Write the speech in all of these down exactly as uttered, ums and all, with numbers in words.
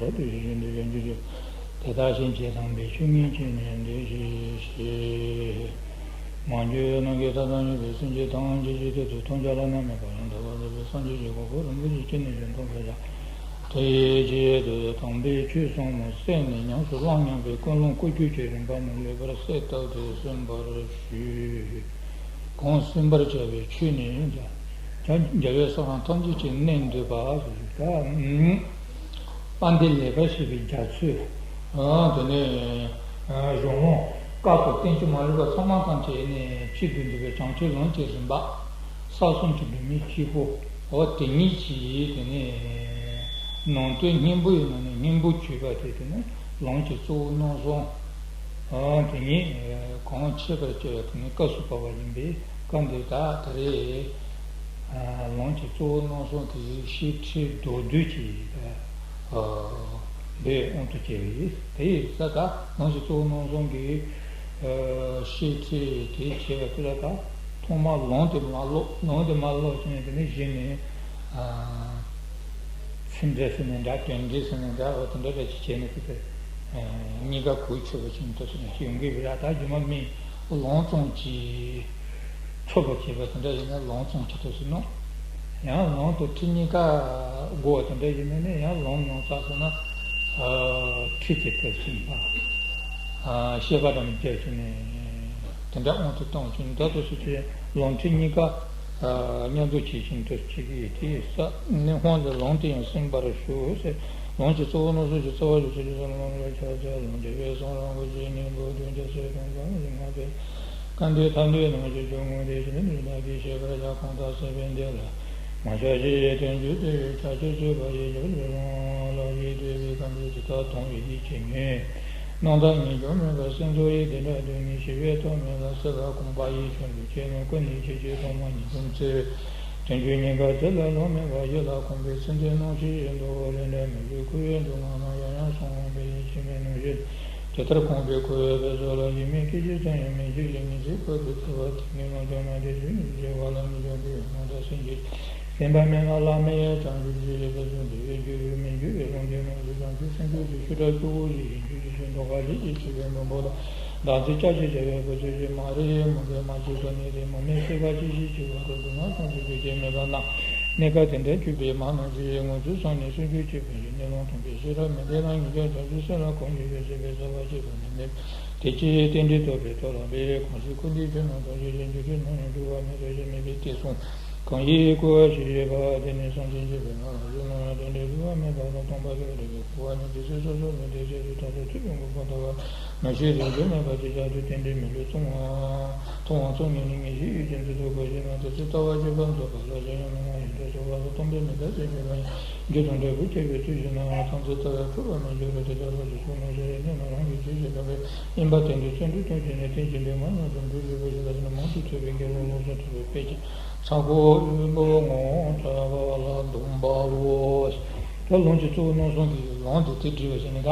རབ་ཏུ་ཞི་ཞིང་དུལ་ཞིང་འཇུག་ཅིང་། དེ་དག་ཕྱིན་ཅི་དང་པའི་ཆོས་ཉིད་ཀྱིས་ནི་འདུལ་ཞིང་གཤེགས། མ་གྱུར་ནམ་མཁའི་མཐའ་དང་མཉམ་པའི་སེམས་ཅན་ཐམས་ཅད་ཀྱི་དོན་དུ་ཐོབ་བྱ་བླ་ན་མེད་པ་ཡང་དག་པར་རྫོགས་པའི་སངས་རྒྱས་ཀྱི་གོ་འཕང་རིན་པོ་ཆེ་ཅི་ནས་ཀྱང་ཐོབ་པར་བྱ། དེའི་ཆེད་དུ་དམ་པའི་ཆོས་ཟབ་མོ་གསན་ནས་ཉམས་སུ་བླངས་སྙམ་པའི་ཀུན་སློང་ཀུན་སྤྱོད་ཀྱི་རིམ་པ་མ་ལུས་པར་གསལ་བཏབ་སྟེ་གསན་པར་ཞུ། གང་གསན་པར་བྱ་བའི་ཆོས་ནི། ཀྱང་རྒྱལ་བའི་སྲས་རྣམས་ཐམས་ཅད་ཀྱི་གནས་འདུས་པ། ད་དཔལ་ལྡན་ལེགས་པར་བཤད་པའི་རྒྱ་མཚོའི། དེ་ནས་གཞུང་ལུགས་སྐབས་སུ་བསྟན་བཅོས་མ་ལུས་པ་ཚང་མ་ཐམས་ཅད་ནས་ཆེད་དུ་འདུས་པའི་བྱང་ཆུབ་ལམ་གྱི་རིམ་པ། ས་གསུམ་གྱི་སྒྲོན་མེ་གཅིག་པོ། འོ་དེ་ཉིད་ཀྱི་དེ་ནས་ནང་དོན་སྙིང་པོ་ཡིན་ན་ནི་སྙིང་པོ་བརྗོད་པ་དེ་དེ་ནི་ལམ་གྱི་གཙོ་བོ་རྣམ་གསུམ། དེ་ཉིད་གང་ཆེ་བར་བྱ་བ་དེ་ནི་སྐབས་སུ་བབ་པ་ཡིན་པས། སྐབས་འདིར་ད་ད་རེས་ལམ་གྱི་གཙོ་བོ་རྣམ་གསུམ་དེ་བཤད་ཁྲིད་མདོར་བསྡུས་ཀྱི་འདི་དབང་དུ་བྱས་པ་ཡིན། དེ་ཡིན་ཙང་ད་ལམ་གྱི་གཙོ་བོ་རྣམ་གསུམ་གྱི་བཤད་ཁྲིད་དེ་བྱས་པ་དེ་ལ་ད་ཐོག་མར་ལམ་དེ་མ་ཀློག་ལམ་དེ་མ་ཀློག་བྱས་ནས་དེ་ནས་གཞི་ནས། ཚིག་འགྲེལ་ཟེར་ནའི་འདྲ། དོན་འགྲེལ་ཟེར་ནའི་འདྲ། འོ་དེ་འདྲ་འདྲ་ཅིག་བྱས་ནས་དེ་ཚོ་གཉིས་ཀ་གོ་ཆོད་པ་ཅིག་འདུག་ཟེར་ནས་ཡོང་གི་རེད། ད་རྒྱུ་མ་མིན་ལམ་ཙམ་གྱིས་ཐོབ་པར་བྱེད་པ་དེ་འདྲ་ཡིན་ན་ལམ་ཙམ་གྱིས་ཐོབ་ཟེར་ནོ། ཡང་ལམ་དང་ཁྲིད་གཉིས་ཀ་དགོས་པ་དེ་འདྲ་ཡིན་ན་ནི་ཡང་ལམ་ནང་ཚགས་ཟེར་ན་ཁྲིད་ཀྱི་ཐབས་ཟིན་པ། ཤེས་པ་དང་བཅས་ཀྱི་ནི་དེ་འདྲ་དབང་དུ་བཏང་བྱས་ནས་ད་དུ་སུ་ཚོས་ལམ་ཁྲིད་གཉིས་ཀ་མཉམ་དུ་བྱེད་བཞིན་དུ་བྱེད་ཀྱི་ཡོད་དེ་ས་ནི་ཧོན་ཏེ་ལམ་དེ་ཡང་གསན་པར་ཞུ་ཟེར། ལམ་གྱི་གཙོ་བོ་རྣམ་གསུམ་གྱི་རྩ་བ་ཡོད་ཚད་ཀྱི་ས་ལམ་ལ་ཆ་ཆ་ལམ་རྒྱལ་བའི་གསུང་རབ་ཀྱི་སྙིང་པོ་བདུན་བརྒྱ་སོ་དང་གང་ཞིག་ང་པའི་སྐབས་འདིའི་ཐབས་འདི་རྣམས་ཀྱི་སྐྱོང་ངོ་དེ་བཞིན་དུ་བདག་གིས་བཤད་པར་བྱ། གང་དག་གསན་པའི་འདི་ལ་མ་ཆགས་ཤིང་དོན་བརྒྱུད་དེ་ཕྱག་ཕྱིར་བྱེད་པ་ཡི་རྒྱུ་ལས་རང་ལ་ཡིད་འདྲེས་པའི་སྐབས་འདིའི་ཇི་ལྟར་མཐོང་བའི་ཡིད་ཀྱི་ཉོན། རྣམ་དག་ངེས་འབྱུང་མེད་པར་སེམས་ཚོར་ཡི་དེ་འདྲ་སྟོན་ནས་ཞི་བའི་ཐོག་མེད་ལ་སྲིད་པ་གོམས་པ་ཡི་ཆོས་འདུལ་ཁྱེད་རྣམས་ཀུན་ནས་ཁྱེད་ཀྱི་ཐོག་མ་ཉིད་དུ་བརྩེ་བས་དོན་བརྒྱུད་སྙིང་གར་ཚུད་ལ་ལོང་མེད་པར་ཡིད་ལ་གོམས་པའི་ཚུལ་འདི་སྣང་ཞིང་ཡིད་དུ་འོང་། ལས་འབྲས་མི་འགྱུར་ཁུ་བའི་སྡུག་བསྔལ་རྣམས་ཡང་ཡང་གསང་བའི་ཡིད་ཆེས་མེད་སྣང་ཞིང་། ཇི་ལྟར་གོམས་པའི་ཁུ་བའི་བུ་ཚོ་ལ་ཡིད་མི་བསྐྱོད་ཅིང་ཙམ་ཡང་མི་འཇིགས་ཤིང་ངེས་ཤེས་ཁུ་བའི་ཐུབ་པ་དེ་ཉིད་ལོངས་སྤྱོད་རྣམས་ཏེ་ཚུལ་ཉིད་ཀྱི་བ་ལ་མི་འཇོག་པའི་ཡོན་ཏན་སེམས་ཀྱི། སེམས་པ་མེད་ན་ལམ་མེད་ཡང་བྱང་ཆུབ་ཀྱི་ཡེ་ཤེས་སུ་འདུས་པའི་རྒྱུ་རུ་མི་འགྱུར་བའི་ལུང་དེ་རྣམས་སུ་བྱང་ཆུབ་སེམས་མཆོག་གི་ཆོས་སྒྲ་གཙོ་བོ་ཞིག་ཡིན་རྒྱུ་ཞིག་ཞིག་མདོ་ཁ་ལས་ཀྱི་ཆེ་བའི་མི་འབོར་དང་བདག་འཛིན་ཅག་ཅེས་བྱ་བའི་བུ་ཚོས་ཀྱི་མ་རེད་མི་འདོད་མ་བྱེད་དོ་ནི་རེད་མི་མེད་སྲིད་པ་ཅི་ཞིག་ཅི་བ་རུ་སྡུག་བསྔལ་ཐམས་ཅད་ཀྱི་རྒྱུ་མེད་པ་ན། གནས་སྐབས་དེ་འདྲའི་སྤྱོད་པའི་མ་རྣམས་ཀྱིས་ངོ་ཚུལ་བསམ་ནས་སེམས་ཤུགས་ཆེ་བའི་གནས་ལུང་མཐོང་བའི་ཤེས་རབ་མི་ལྡན་ན་ངེས་འབྱུང་བྱང་ཆུབ་སེམས་ལ་གོམས་ཀྱི་ཡོད་ཟེར་བའི་ས་བ་ཆེ་བ་ནི་མེད། དེ་ཕྱིར་རྟེན་འབྲེལ་ཐོབ་པའི་ཐོབ་ལམ་པས་གང་ཞིག་ཁུ་འདི་ཆོས་རྣམས་རྟོགས་ཤེས་ཀྱི་འཇུག་ཕྱིར་སྣང་ཡང་འགྲུབ་པ་མེད་ཟེར་ཞིང་མེད་པའི་དེ་གསུངས། གང་ཡིན་ཁུ་བ་ཞེས་བྱ་བ་དེ་ནི་སེམས་ཅན་གྱི་བུ་ང་ལ་གཟུགས་སྣང་ཡང་དོན་འབྲས་འགྲུབ་པ་མེད་པ་དང་སྟོང་པ་ཞིག་ལ་འགྲུབ་པའི་ཁུ་བ་ནི་དེ་ཚེ་སོ་སོར་ངེས་ཏེ་ཆེད་དུ་ཐོབ་ཚུལ་ཐུབ་པའི་མགོན་པོ་ལྟ་བུ་མི་ཤེས་རིག་འཛིན་མེད་པ་དེ་ཆ་དུ་རྟེན་འབྲེལ་མི་ལུས་མཐོང་བ་མཐོང་བ་ཚོ་ངེས་ནས་ངེས་ཤེས་ཡོད་ཅན་དུ་ཐུག་པ་ཞེ་ན་དེ་ཚེ་ལྟ་བ་སྤྱོད་པ་རྫོགས་པ་ལ་གཞན་ཡང་སྣང་བ་ཡོད་དོ་ཟེར་བ་ལ་སྟོང་པའི་མི་རྟག་སྟེ་མེད་པ་ཡིན། རྒྱུ་དང་འབྲས་བུ་ཁྱད་པར་ཚུལ་བཞིན་ན་ཐམས་ཅད་ལྟ་བས་འཁྲུལ་པ་མི་འགྱུར་རོ། དེ་ལྟར་ལོག་ཅིང་ཚུར་སྣང་ཤེས་རིག་གནས་རྣམས་རང་གི་ཆོས་ཤེས་ལྟ་བས་ཡིན་པ་དེ་འདྲའི་བརྩོན་འགྲུས་གཏོང་བྱས་ནས་རྟེན་ཅིང་འབྲེལ་མ་ཉམས་སུ་འགྲོ་བཞིན་པ་ཞིག་ལ་བྱིན་མང་དུ་ཐོས་པའི་དགེ་སློང་ལོངས་སུ་སྤྱོད་པའི་དཔེ་ཅན་ཚ་ཁོ་ཨུ་མོ་ངོ་ཚ་བ་ལ་འདུམ་པའོ། ད་ལམ་གྱི་གཙོ་བོ་རྣམ་གསུམ་གྱི་ལམ་དེ་དེ་བྲིས་པ་བྱས་ནས་ད།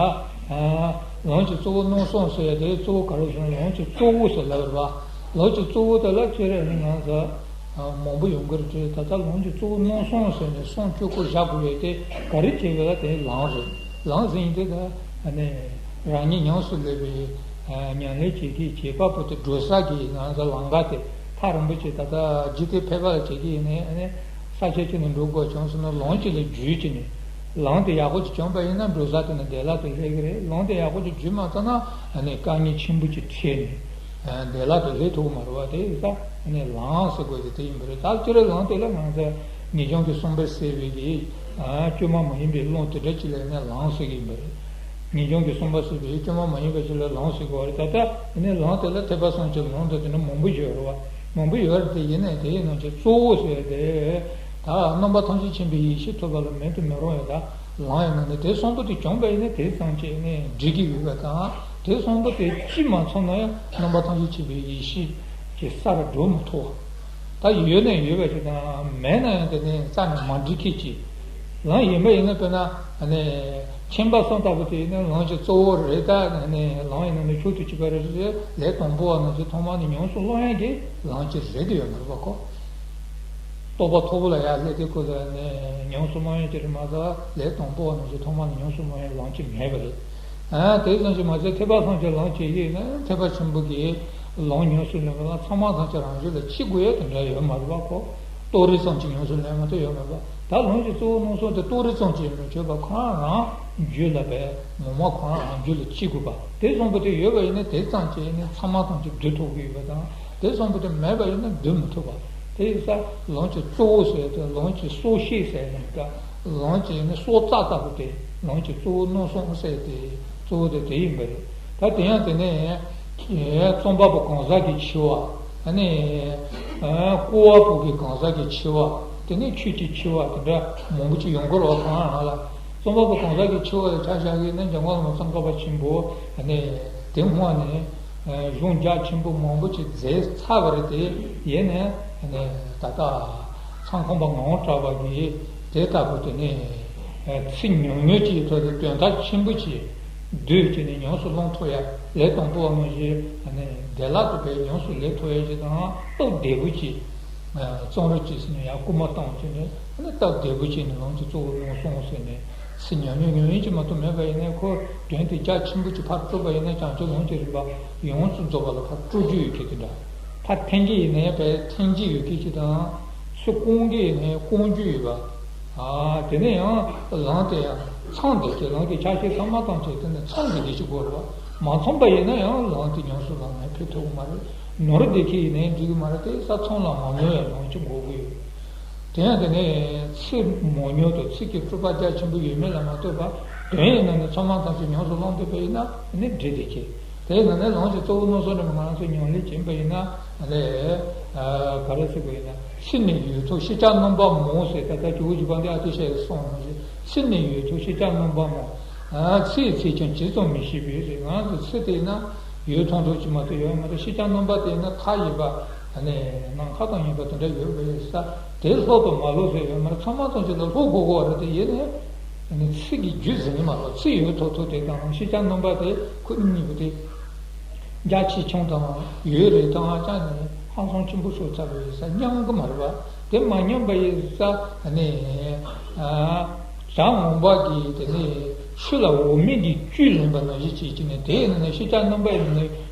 ལམ་གྱི་གཙོ་བོ་རྣམ་གསུམ་ཟེར་ཡ་དེ་གཙོ་བོ་ག་རེ་ཟེར་ན་ལམ་གྱི་གཙོ་བོ་ཟེར་ལབ་རེད་པ། ལམ་གྱི་གཙོ་བོ་དེ་ལ་ཁྱེད་རང་ནི་ང་ཚོ་མང་པོ་ཡོང་གི་རེད་དེ། ད་ལྟ་ལམ་གྱི་གཙོ་བོ་རྣམ་གསུམ་ཟེར་ནས་གསུམ་བཅུ་སྐོར་བཞག་དགོས་ཡོད་དེ་ག་རེ་བྱེད་དགོས་ལ་དེ་ལམ་རེད། ལམ་ཟེར་ཡིན་དེ་ད་ནི་རང་ཉིད་ཉམས་སུ་ལེན་པའི་ཉམས་ལེན་བྱེད་ཀྱི་བྱེད་པ་པོ་དེ་འགྲོ་ས་གི་ང་ཚོ་ལམ་ཁ་དེ་ཐག་རིང་པོ་ཅིག་ད་ལྟ་འཇིག་རྟེན་ཕལ་པ་ལ་བྱེད་ཀྱི་ཡིན་ནའི་ས་ཆ་གཅིག་ནས་འགྲོ་དགོས་བྱུང་སོང་ན་ལམ་གཅིག་ལ་བརྒྱུད་ཀྱི་ནས། ལམ་དེ་ཡག་པོ་ཅིག་བྱུང་པ་ཡིན་ན་འགྲོ་ས་དེ་ནི་བདེ་བླག་ཏུ་སླེབས་ཀྱི་རེད། ལམ་དེ་ཡག་པོ་ཅིག་བརྒྱུད་མ་ཐུབ་ན་ཨ་ནི་དཀའ་ངལ་ཆེན་པོ་ཅིག་འཕྲད་ནས་བདེ་བླག་ཏུ་སླེབས་ཐུབ་ཀྱི་མ་རེད་པ། དེ་ཡིན་ཙང་ཨ་ནི་ལམ་ཟེར་དགོས་དེ་དེ་ཡིན་པ་རེད། ད་སྤྱིར་ལམ་དེ་ལ་ང་ཚོ་ངེས་འབྱུང་གི་བསམ་པ་ཟད་པའི་གི་བཅོས་མ་མ་ཡིན་པའི་ཀློང་དེ་འདྲ་ཅིག་ལ་ཨ་ནི་ལམ་ཟེར་གྱི་ཡིན་པ་རེད། ངེས་འབྱུང་གི་བསམ་པ་ཟད་པའི་བཅོས་མ་མ་ཡིན་པ་ཞིག་ལ་ལམ་ཟེར་དགོས་པ་རེད། ད་ལྟ་ཨ་ནི་ལམ་དེ་ལ་ཐེག་པ་གསུམ་གྱི་ལམ་དང་དེ་འདྲ་མང་པོ་ཡོད་རེད་པ། མང་པོ་ཡོད་རེད་དེ། ཡིན་ནའི་དེའི་ནང་གི་གཙོ་བོ་ཟེར་ཏེ། ད་རྣམ་པ་ཐམས་ཅད་མཁྱེན་པའི་ཡེ་ཤེས་ཐོབ་པ་ལ་མེད་དུ་མི་རུང་བའི་ད་ལམ་ཡིན་ན་ནི་དེ་གསུམ་པོ་དེ་བྱུང་པ་ཡིན་ན་དེ་ཙམ་གྱིས་ནི་འགྲིག་གི་ཡོད་པ་དང་། དེ་གསུམ་པོ་དེ་ཅི་མ་ཚང་ན་ཡང་རྣམ་པ་ཐམས་ཅད་མཁྱེན་པའི་ཡེ་ཤེས་ཀྱི་སར་འགྲོ་མི་ཐུབ་པ། ད་ཡོད་ན་ཡོད་པ་ཞིག་དང་མེད་ན་ཡང་དེ་ནི་རྩ་ནས་མ་འགྲིག་མཁན་ཅིག་ལམ་ཡིན་པ་ཡིན་ན་དཔེར་ན་ནི་མཁྱེན་པ་གསུམ་ལྟ་བུ་དེ་ཡིན་ན་ལམ་གྱི་གཙོ་བོ་རེད། ད་ནི་ལམ་ཡིན་ན་ནི་མཆོག་ཏུ་གྱུར་པ་རེད། ལས་དང་པོ་བ་ནང་བཞིན་ཐོག་མ་ནས་ཉམས་སུ་བླང་ཡག་གི་ལམ་གྱི་རེད་དེ་ཡོད་མ་རེད་པ་ཁོ། རྟོགས་པ་མཐོ་པོ་ལ་ཡར་སླེབས་དུས་སྐབས་ལ་ནི་ཉམས་སུ་བླང་ཡག་ཅིག་རེད་མ་གཏོགས་ལས་དང་པོ་བ་ནང་བཞིན་ཐོག་མ་ནས་ཉམས་སུ་བླང་ཡག་ལམ་ཅིག་མེད་པ་རེད། ཨ་དེ་ཙམ་ཞིག་མ་ཟད་ཐེག་པ་ཐམས་ཅད་ལམ་གྱི་གཞི་ཡིན་ན་ཐེག་པ་ཆེན་པོ་གི་ལམ་ཉམས་སུ་ལེན་པ་ལ་ཚང་མ་ཐམས་ཅད་རང་རྒྱུད་ལ་ཤེས་དགོས་ཡག་དེ་འདྲ་ཡོད་མ་རེད་པ། ཁོ་རྟོགས་རིགས་ཙམ་གྱིས་ཉམས་སུ་ལེན་མ་ཐུབ་ཡོད་མེད་པ། ད་ལམ་གྱི་གཙོ་བོ་རྣམ་གསུམ་དེ་རྟོགས་རིགས་ཙམ་གྱིས་མི་ཆོད་པ། ཁོ་རང་རང་རྒྱུད་ལ་བས་ངོ་མ་ཁོ་རང་རང་རྒྱུད་ལ་ཤེས་དགོས་པ། དེ་བཟང་པོ་དེ་ཡོད་པ་ཡིན་ན་དེ་ཙམ་གྱིས་ནི་ཚང་མ་ཐམས་ཅད་འདུལ་ཐུབ་ཀྱི་ཡོད་པ་དང་། དེ་བཟང་པོ་དེ་མེད་པ་ཡིན་ན་འདུལ་མི་ཐུབ་པ། དེ་ཡིན་ཙང་ལམ་གྱི་གཙོ་བོ་ཟེར་ཏེ་ལམ་གྱི་སྲོག་ཤིང་ཟེར་ནས་ཀ་ལམ་གྱི་ནི་སྲོག་རྩ་ལྟ་བུ་དེ་ལམ་གྱི་གཙོ་བོ་རྣམ་གསུམ་ཟེར་ཏེ་གཙོ་བོ་དེ་དེ་ཡིན་པ་རེད། ད་དེ་ཡང་དེ་ནས་རྩོམ་པ་པོ་གང་ཟག་གི་འཆི་བ། ཨ་ནི་ཨ་སྐུ་བ་པོ་གི་གང་ཟག་གི་འཆི་བ། དེ་ནས་ཆོས་ཀྱི་འཆི་བ་དེ་འདྲ་མང་པོ་ཅིག་ཡོང་གི་རེད་པ། གང་རང་ལ་རྩོམ་པ་པོ་གང་ཟག་གི་འཆི་བ་ལ་ཆ་བཞག་གི་ནི་འཇམ་མགོན་བླ་མ་ཙོང་ཁ་པ་ཆེན་པོ་ཨ་ནི་དེ་སྔོན་ནས་གཞུང་རྒྱ་ཆེན་པོ་མང་པོ་ཅིག་མཛད་ཚར་བ་རེད་དེ། ཡིན་ནའི་ཨ་ནི་ད་ལྟ་ཚང་ཁང་པ་ངག་དབང་གྲགས་པ་གིས་དེ་ལྟ་བུ་དེ་ནི་ཚིག་ཉུང་ཉུང་ཅིག་ཐོག་ཏུ་དོན་དག་ཆེན་པོ་ཅིག་བསྡུས་བྱས་ནས་ཉམས་སུ་བླང་ཐུབ་ཡག་ལས་དང་པོ་བ་ནང་བཞིན་ཨ་ནི་བདེ་བླག་ཏུ་བས་ཉམས་སུ་ལེན་ཐུབ་ཡག་ཅིག་དང་སྟབས་བདེ་པོ་ཅིག་རྩོམ་རིག་ཅིག་ཟེར་ནས་ཡར་སྐུལ་མ་བཏང་བྱས་ནས་ཨ་ནི་སྟབས་བདེ་པོ་ཅིག་ནས་ལམ་གྱི་གཙོ་བོ་རྣམ་གསུམ་ཟེར་ནས་ཚིག་ཉུང་ཉུང་ཉུང་ཉུང་ཅིག་མ་གཏོགས་མེད་པ་ཡིན་ན། ཁོ་དོན་དེ་རྒྱ་ཆེན་པོ་ཅིག་ཕར་སྤྲོས་པ་ཡིན་ན་བྱང་ཆུབ་ལམ་གྱི་རིམ་པ་ཡོངས་སུ་རྫོགས་པ་ལ་ཕར་སྤྲོས་རྒྱུ་ཡོད་མཁན་དེ་འདྲ། ཕར་འཐེན་གྱི་ཡིན་ནའི་ཕར་འཐེན་གྱི་ཡོད་མཁན་ཅིག་དང་། ཚུར་བསྐང་གི་ཡིན་ནའི་བསྐང་རྒྱུ་ཡོད་པ། ཨ་དེ་ནས་ཡང་ལམ་དེ་ཡང་ཚང་བསྡད་ཀྱི། ལམ་གྱི་ཆ་ཤས་ཚང་མ་ཐམས་ཅད་དེ་ནས་ཚང་གི་བསྡད་ཀྱི་དགོས་རེད་པ། མ་ཚང་པ་ཡིན་ན་ཡང་ལམ་དེ་ཉམས་སུ་བླངས་ནས་ཕེབས་ཐུབ་ཀྱི་མ་རེད། ནོར་བསྡད་ཀྱི་ཡིན་ནའི་འགྲིག་གི་མ་རེད། དེ་ས་མཚམས་ལ་མ་ནོར་ཡག་ལམ་ཅིག་དགོས་ཀྱི་ཡོད། དེ་ཡང་དེ་ནས་ཚིག་མང་ཉུང་དང་ཚིག་གི་སྤྲོས་པ་རྒྱ་ཆེན་པོ་ཡོད་མེད་ལ་མ་ལྟོས་པར་དོན་ཡིན་ན་ནི་ཚང་མ་ཐམས་ཅད་ཉམས་སུ་བླངས་ཐུབ་པ་ཡིན་ན་ནི་འགྲིག་བསྡད་ཀྱི། དེ་ཡིན་ན་ནི་ལམ་གྱི་གཙོ་བོ་རྣམ་གསུམ་རྣམས་ང་ཚོས་ཉམས་ལེན་བྱེད་པ་ཡིན་ན་ལས་ག་རེ་ཟེར་དགོས་ཡིན་ན། ཚིག་ནི་ཡོད་ཐོག་ཤེས་བྱ་རྣམ་པ་མང་ཟེར། ད་ལྟ་ཇོ་བོ་རྗེ་དཔལ་ལྡན་ཨ་ཏི་ཤ་ཡིས་གསུངས་པ་ནང་བཞིན་ཚིག་ནི་ཡོད་ཐོག་ཤེས་བྱ་རྣམ་པ་མང་། ཚིག་ཚིག་ཀྱང་ཇི་ཙམ་མི་ཤེས་པས་ཟེར། ང་ཚོ་ཚིག་དེ་ཡིན་ན་ཡོད་ཐོག་ཐོག་ཅིག་མ་གཏོགས་ཡོད་མ་རེད། ཤེས་བྱ་རྣམ་པ་དེ་ཡིན་ན་མཐའ་ཡས་པ་ནི་ནམ་མཁའ་དང་མཉམ་པ་དེ་འདྲ་ཡོད་པ་ཡིན་ཙང་དེ་ལྷོད་དང་མ་ལྷོད་ཟེར་ཡོད་མ་རེད། ཚང་མ་ཐམས་ཅད་ལ་ལྷོད་དགོས་དགོས་པ་རེད་དེ། ཡིན་ནའི་ཚིག་གི་རྒྱུ་ཟིན་ནི་མ་གཏོགས་ཚིག་ཡོད་ཐོག་ཐོག་དེ་དང་ཤེས་བྱ་རྣམ་པ་དེ་ཁོ་གཉིས་པོ་དེ་རྒྱ་ཆེ་ཆུང་དང་ཡོད་རེད་དང་ཅང་ནས་ཧང་སང་ཆེན་པོ་ཤོར་ཚར་བའི་ས་མཉམ་གི་མ་རེད་པ། དེ་མ་མཉམ་པ་ཡིན་ཙང་ནི་བྱ་ངོ་མ་གི་དེ་ནི་ཆུ་ལ་འོ་མའི་གི་བཅུད་ལེན་པ་ནང་བཞིན་བྱེད་ཀྱི་ནས། དེ་ཡིན་ན་ཤེས་བྱ་རྣམ་པ་ཡིན་ནི་